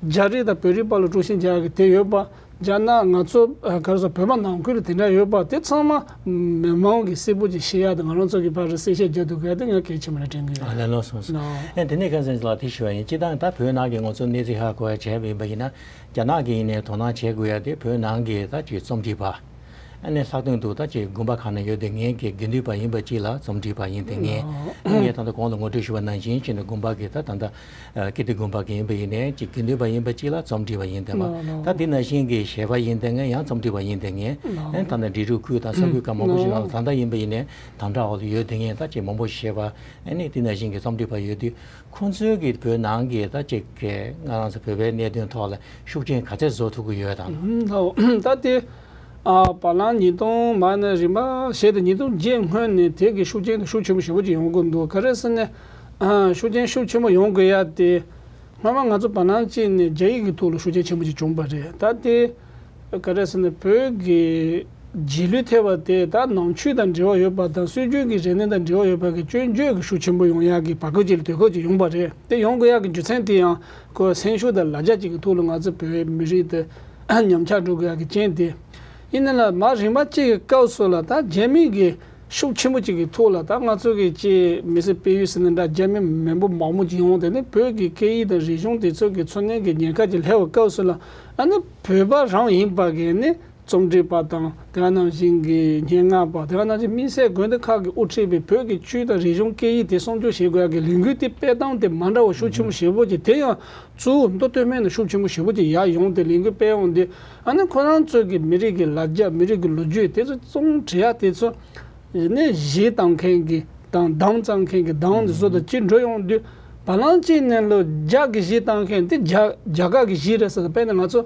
རྒྱ་རིགས་དང་བོད་རིགས་བར་ལ་དཀྲུག་ཤིང་རྒྱག་ཡག་གི་དེ་ཡོད་པ། རྒྱ་ནག་ང་ཚོ་ཨ་ག་རེ་ཟེར། བོད་པ་ནང་ཁུལ་ལ་དེ་འདྲ་ཡོད་པ་དེ་ཚང་མ་མི་མང་གིས་གསལ་པོ་ཅིག་ཤེས་ཡག་དེ་ང་རང་ཚོ་གི་བར་ལ་གསལ་བཤད་རྒྱག་ཐུབ་དགོས་ཡག་དེ་ང་གལ་ཆེན་པོ་རེད་དྲན་གི་ཡོད། ཨ་ལས། ལགས་སོ། ལགས། ཨེ་དེ་ནས་སྐལ་བཟང་ལགས་དེ་ཞུ་བ་ཡིན། སྤྱིར་བཏང་ད་བོད་ནང་གི་ང་ཚོ་གནས་ཚུལ་ཧ་གོ་ཡག་བྱས་པ་ཡིན་པ་ཡིན་ན། རྒྱ་ནག་གིས་ཡིན་ནའི་དོ་སྣང་བྱེད་དགོས་ཡ་དེ་བོད་ནང་གི་ད་ཅིག་རྩོམ་སྒྲིག་པ། ཨ་ནི་ལྷག་དོན་དུ་ད་ཅིག་དགོན་པ་ཁག་ནང་ཡོད་དེ་ངའི་གི་དགེ་འདུན་པ་ཡིན་པ་ཅིག་ལ་རྩོམ་སྒྲིག་པ་ཡིན་དེ་ངས། ཨ་ངས་ད་ལྟ་གོང་ལ་ངོ་སྤྲོད་ཞུས་པ་ནང་བཞིན་བྱས་ནས་དགོན་པ་གི་ད་ད་ལྟ་ཨ་ཀིརྟི་དགོན་པ་གི་ཡིན་པ་ཡིན་ནའི་ཅིག་དགེ་འདུན་པ་ཡིན་པ་ཅིག་ལ་རྩོམ་སྒྲིག་པ་ཡིན་དེ་མ། ད་དེ་ནང་བཞིན་གྱི་གཞས་པ་ཡིན་དེ་ངས་ཡང་རྩོམ་སྒྲིག་པ་ཡིན་དེ་ངས། ཨ་ནི་ད་ལྟ་འབྲི་རུ་ཁུལ་དང་ས་ཁུལ་ཁག་མང་པོ་ཞིག་ནང་ལ་ད་ལྟ་ཡིན་པ་ཡིན་ནའི་དམ་དྲག་འོག་ལ་ཡོད་དེ་ངས་ད་ཅིག་མང་པོ་གཞས་པ། ཨ་ནི་དེ་ནང་བཞིན་གྱི་རྩོམ་སྒྲིག་པ་ཡོད་དུས། ཁོང་ཚོའི་གི་བོད་ནང་གི་ད་ཅིག་གི་ང་རང་ཚོ་བོད་པའི་གནད་དོན་ཐོག་ལ་ཤུགས་རྐྱེན་ག་ཚད་བཟོ་ཐུབ་ཀྱི་ཡོད་དམ། ཨུམ། ལགས། ད་དེ་ཨ་བར་ལམ་ཉིས་སྟོང་མ་ནས་རིམ་པ་བྱས་ཏེ་ཉིས་སྟོང་བརྒྱད་སྔོན་ནས་དེ་གི་ཤུགས་རྐྱེན་དེ་ཤུགས་ཆེན་པོ་ཞེ་པོ་ཅིག་ཡོང་གི་འདུག་ག་རེ་ཟེར་ན། ཨ་ཤུགས་རྐྱེན་ཤུགས་ཆེན་པོ་ཡོང་དགོས་ཡ་དེ། སྔོན་མ་ང་ཚོ་བར་ལམ་གཅིག་ནས་རྒྱ་ཡིག་གི་ཐོག་ལ་ཤུགས་རྐྱེན་ཆེན་པོ་ཅིག་བྱུང་བ་རེད། ད་དེ་ག་རེ་ཟེར་ན། བོད་ཀྱི་རྗེས་ལུས་ཐེབས་པ་དེ་ད་ནང་ཆོས་དང་འབྲེལ་བ་ཡོད་པ་དང་སྲོལ་རྒྱུན་གྱི་རིག་གནས་དང་འབྲེལ་བ་ཡོད་པ་གི་སྐྱོན་བརྗོད་ཀྱི་ཤུགས་ཆེན་པོ་ཡོང་ཡག་གི་བར་སྐབས་ཅིག་ལ་དུས་སྐབས་ཅིག་ཡོང་བ་རེད། དེ་ཡོང་དགོས་ཡག་གི་རྒྱུ་མཚན་དེ་ཡང་ཁོ་སེམས་ཤུགས་དང་ལ་རྒྱ་ཅིག་གི་ཐོག་ལ་ང་ཚོ་བོད་མི་རིགས་དེ་ཉམས་ཆག་འགྲོ་དགོས་ཡག་གི་རྐྱེན་དེ། ཡིན་ན་ལ་མ་རིམ་པ་གཅིག་གི་སྐབས་སུ་ལ་ད་རྒྱ་མི་གི་ཤུགས་ཆེན་པོ་གཅིག་གི་ཐོག་ལ་ད་ང་ཚོ་གི་ཅིག་མི་སེར་སྤེལ་ཡུལ་ཟེར་ན་འདྲ། རྒྱ་མི་མི་འབོར་མང་པོ་ཅིག་ཡོང་། དེ་ནས་བོད་ཀྱི་སྐད་ཡིག་དང་རིག་གཞུང་དེ་ཚོ་གི་འཚོ་གནས་ཀྱི་ཉེན་ཁ་ཅིག་སླེབས་པའི་སྐབས་སུ་ལ། ཨ་ནི་བོད་པ་རང་ཡིན་པ་གི་ནི་ རྩོམ་སྒྲིག་པ་དང་དེ་ག་ནང་བཞིན་གྱི་སྙན་ངག་པ་དེ་ག་ནང་བཞིན་དམིགས་བསལ་དགོན་སྡེ་ཁག་གིས་དབུ་ཁྲིད་པའི་བོད་ཀྱི་ཆོས་དང་རིག་གཞུང་སྐད་ཡིག་དེ་སྲུང་སྐྱོབ་བྱེད་དགོས་ཡག་གི་ལས་འགུལ་དེ་སྤེལ་སྟངས་དེ་མ་འདྲ་བ་ཤུགས་ཆེན་པོ་ཞེ་པོ་ཅིག་དེ་ཡང་གཙོ་བོ་མདོ་སྟོད་སྨད་ནས་ཤུགས་ཆེན་པོ་ཞེ་པོ་ཅིག་ཡར་ཡོང་སྟེ་ལས་འགུལ་སྤེལ་ཡོང་དུས། ཨ་ནི་ཁོ་རང་ཚོ་གི་མི་རིགས་ཀྱི་ལ་རྒྱ་མི་རིགས་ཀྱི་ལོ་རྒྱུས་དེ་ཚོ་རྩོམ་བྲིས་ཡག་དེ་ཚོ་ནས་གཞས་བཏང་མཁན་གྱི་དང་གདངས་བརྩམས་མཁན་གྱི་གདངས་དེ་ཚོ་དང་གཅིག་འགྲོ་ཡོང་དུས། བ་ལང་གཅིག་ནས་ལོ་རྒྱ་གི་གཞས་བཏང་མཁན་དེ་རྒྱ་རྒྱ་གར་གྱི་གཞས་རེད་ཟེར། དཔེར་ན་ང་ཚོ་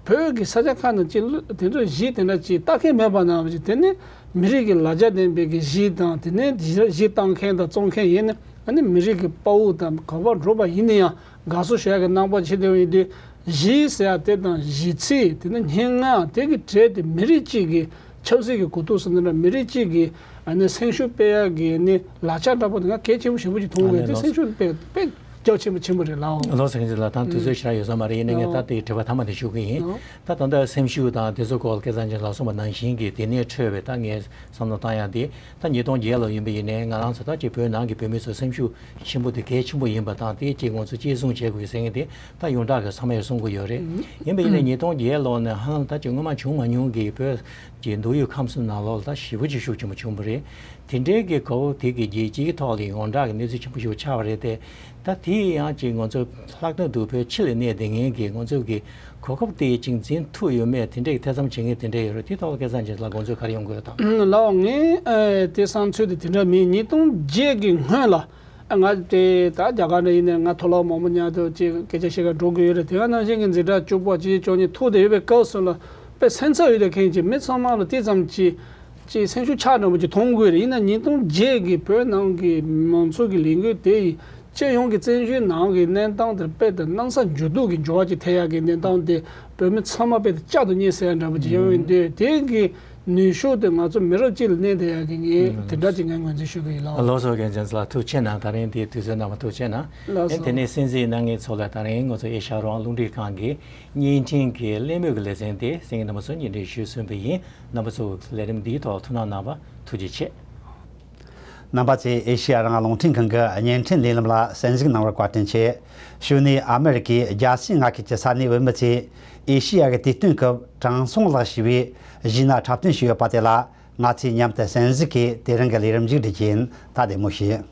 བོད་ཀྱི་ས་ཆ་ཁག་ནང་ཅིག་དེ་ཚོ་གཞས་དེ་འདྲ་ཅིག་ལྟ་མཁན་མེད་པ་ནང་བཞིན། དེ་ནི་མི་རིགས་ཀྱི་ལ་རྒྱ་ལྡན་པའི་གི་གཞས་དང་། དེ་ནས་གཞས་བཏང་མཁན་དང་རྩོམ་མཁན་ཡིན་ན། ཨ་ནི་མི་རིགས་ཀྱི་དཔའ་བོ་དང་ག་པར་འགྲོ་པ་ཡིན་ན་ཡང་དགའ་བསུ་ཞུ་ཡག་གི་རྣམ་པ་ཅིག་དེ་ཡིན་དུས། གཞས་ཟེར་ཡག་དེ་དང་གཞས་ཚིག་དེ་ནི་སྙན་ངག་དེ་གི་གྲས་དེ་མི་རིགས་གཅིག་གི་ཆབ་སྲིད་ཀྱི་གོ་རྟོགས་སུ་འདི་འདྲ་མི་རིགས་གཅིག་གི་ཨ་ནི་སེམས་ཤུགས་སྤེལ་ཡག་གི་ནི་ལག་ཆ་འདྲ་པོ་དེ་ང་གལ་ཆེན་པོ་ཞེ་པོ་ཅིག་མཐོང་བས། དེ་སེམས་ཤུགས་དཔེ་དཔེ་རྒྱ་ཆེན་པོ་ཆེན་པོ་རེད་ལགས། ལགས་སོ། མཁྱེན་བརྩེ་ལགས། ད་དུས་ཚོད་ཞེ་དྲག་ཡོད་ས་མ་རེད། ཡིན་ན་ངས་ད་དེའི་དྲི་བ་མཐའ་མ་དེ་ཞུ་གི་ཡིན། ད་ད་ལྟ་སེམས་ཤུགས་དང་དེ་ཚོ་སྐོར་ལ་སྐལ་བཟང་ཅན་ལགས་གསུངས་པ་ནང་བཞིན་གྱི་དེ་ནས་འཕྲོས་པའི་ད་ངས་བསམ་བློ་བཏང་ཡག་དེ། ད་ཉིས་སྟོང་བརྒྱད་ལོ་ཡིན་པ་ཡིན་ནའི་ང་རང་ཚོ་ད་ཅིག་བོད་ནང་གི་བོད་མི་ཚོ་སེམས་ཤུགས་ཆེན་པོ་དེ་གལ་ཆེན་པོ་ཡིན་པ་དང་། དེ་ཅིག་ང་ཚོ་གཅེས་སྲུང་བྱེད་དགོས་ཟེར་མཁན་དེ་ད་ཡོངས་གྲགས་ཀྱི་ཚང་མས་གསུང་གི་ཡོད་རེད། ཡིན་པ་ཡིན་ནའི་ཉིས་སྟོང་བརྒྱད་ལོ་ནས་ཧ་ལམ་ད་ཅིག་སྔོན་མ་བྱུང་མ་མྱོང་གི་བོད་ཀྱི་མདོ་དབུས་ཁམས་གསུམ་ནང་ལོགས་ལ་ད་ཞེ་པོ་ཅིག་ཤུགས་ཆེན་པོ་བྱུང་བ་རེད། དེ་འདྲའི་གི་གོ་བོ་དེ་གི་རྒྱལ་སྤྱིའི་ཐོག་ལ་ཡོངས་གྲགས་ཀྱི་གནས་ཚུལ་ཆེན་པོ་ཞིག་ཆགས་པ་རེད་དེ། ད་དེ་ཡང་ཅིག་ང་ཚོ་ལྷག་དོན་དུ་བོད་ཕྱི་ལ་གནས་བསྡད་མཁན་གྱི་ང་ཚོ་གི་གོ་སྐབས་དེ་ཅིག་འཛིན་ཐུབ་ཡོད་མེད། དེ་འདྲའི་ཐེ་ཚོམ་བྱེད་མཁན་དེ་འདྲ་ཡོད་རེད། དེ་ཐོག་ལ་སྐལ་བཟང་ཅན་ལགས་དགོངས་ཚུལ་ག་རེ་ཡོང་གི་ཡོད་དམ། ལགས་འོང་། ངས་ཨ་དེ་བསམ་ཚུལ་དེ་དེ་འདྲ་མིན། ཉིས་སྟོང་བརྒྱད་ཀྱི་སྔོན་ལ་ཨ་ང་དེ་ད་རྒྱ་གར་ནས་ཡིན་ནའི་ང་ཐུག་ལ་མང་པོ་ཉར་དུ་ཅིག་སྐད་ཆ་བཤད་ག་འགྲོ་གི་ཡོད་རེད། དེ་ག་ནང་བཞིན་གྱི་འཛིན་གྲྭ་བཅུ་པ་བཅུ་གཅིག་བཅུ་གཉིས་ཐུག་བསྡད་ཡོད་པའི་སྐབས་སུ་ལ་དཔེ་སེམས་འཚབ་ཡོད་དེ་མཁན་གྱི་མི་ཚང་མ་ལ་དེ་ཙམ་གྱི་ཅིག་སེམས་ཤུགས་ཆག་འདྲ་པོ་ཅིག་མཐོང་དགོས་རེད། ཡིན་ན་ཉིས་སྟོང་བརྒྱད་ཀྱི་བོད་ནང་གི་མང་ཚོགས་ཀྱི་ལས་འགུལ་དེ་ཡིས། སྤྱི་ཡོངས་ཀྱི་བཙན་བྱོལ་ནང་གི་གནས་སྟངས་དེར་དཔེ་དེ་སྣང་ས་འགྱུར་ལྡོག་གི་འགྱུར་བ་ཅིག་ཐེབས་ཡག་གི་གནས་སྟངས་དེ་བོད་མི་ཚང་མ་དཔེ་དེ་བསྐྱར་དུ་རྙེད་སྲིད་ཡག་འདྲ་པོ་ཅིག་ཡོང་བའི་དུས། དེ་གི་ནུས་ཤུགས་དེ་ང་ཚོ་མི་རབས་གཅིག་ལ་གནས་བསྡད་ཡག་གི་ངས་དེ་འདྲ་ཅིག་ངས་ངོས་འཛིན་ཞུ་གི་ཡིན་ལགས། ལགས་སོ། རྒན་ཅན་ལགས་ཐུགས་རྗེ་གནང་། ད་རིང་དེའི་དུས་ཚོད་གནང་བ་ཐུགས་རྗེ་གནང་། ལགས་སོ། དེ་ནས་གསན་གཟིགས་གནང་མཁན་ཚོ་ལ་ད་རིང་ང་ཚོ་ཨེ་ཤ་ཡ་རང་དབང་རླུང་འཕྲིན་ཁང་གི་བརྙན་འཕྲིན་གྱི་གླེང་མོལ་གྱི་ལེ་ཚན་དེ་གསན་མཁན་རྣམ་པ་ཚོ་སྙན་སྒྲོན་ཞུས་ཟིན་པ་ཡིན། རྣམ་པ་ཚོ་ལས་རིམ་འདིའི་ཐོག་ཐུགས་སྣང་གནང་བ་ཐུགས་རྗེ་ཆེ། རྣམ་པ་ཚོས་ཨེ་ཤེ་ཡ་རང་དབང་རླུང་འཕྲིན་ཁང་གི་བརྙན་འཕྲིན་ལས་རིམ་ལ་གསན་གཟིགས་གནང་བར་བཀའ་དྲིན་ཆེ། གཞུག་ནས་ཨ་མེ་རི་ཀའི་རྒྱལ་སྤྱིའི་མངའ་ཁུལ་གྱི་ས་གནས་བོད་མི་ཚོས་ཨེ་ཤེ་ཡ་གི་དུས་སྟོན་སྐབས་དྲང་སྲོང་ལགས་ཞེས་པའི་གཞས་སྣ་འཁྲབ་སྟོན་ཞུས་ཡོད་པ་དེ་ལ་ང་ཚོས་མཉམ་དུ་གསན་གཟིགས་ཀྱིས་དེ་རིང་གི་ལས་རིམ་མཇུག་སྒྲིལ་གྱིན། ད་བདེ་མོ་བྱོས།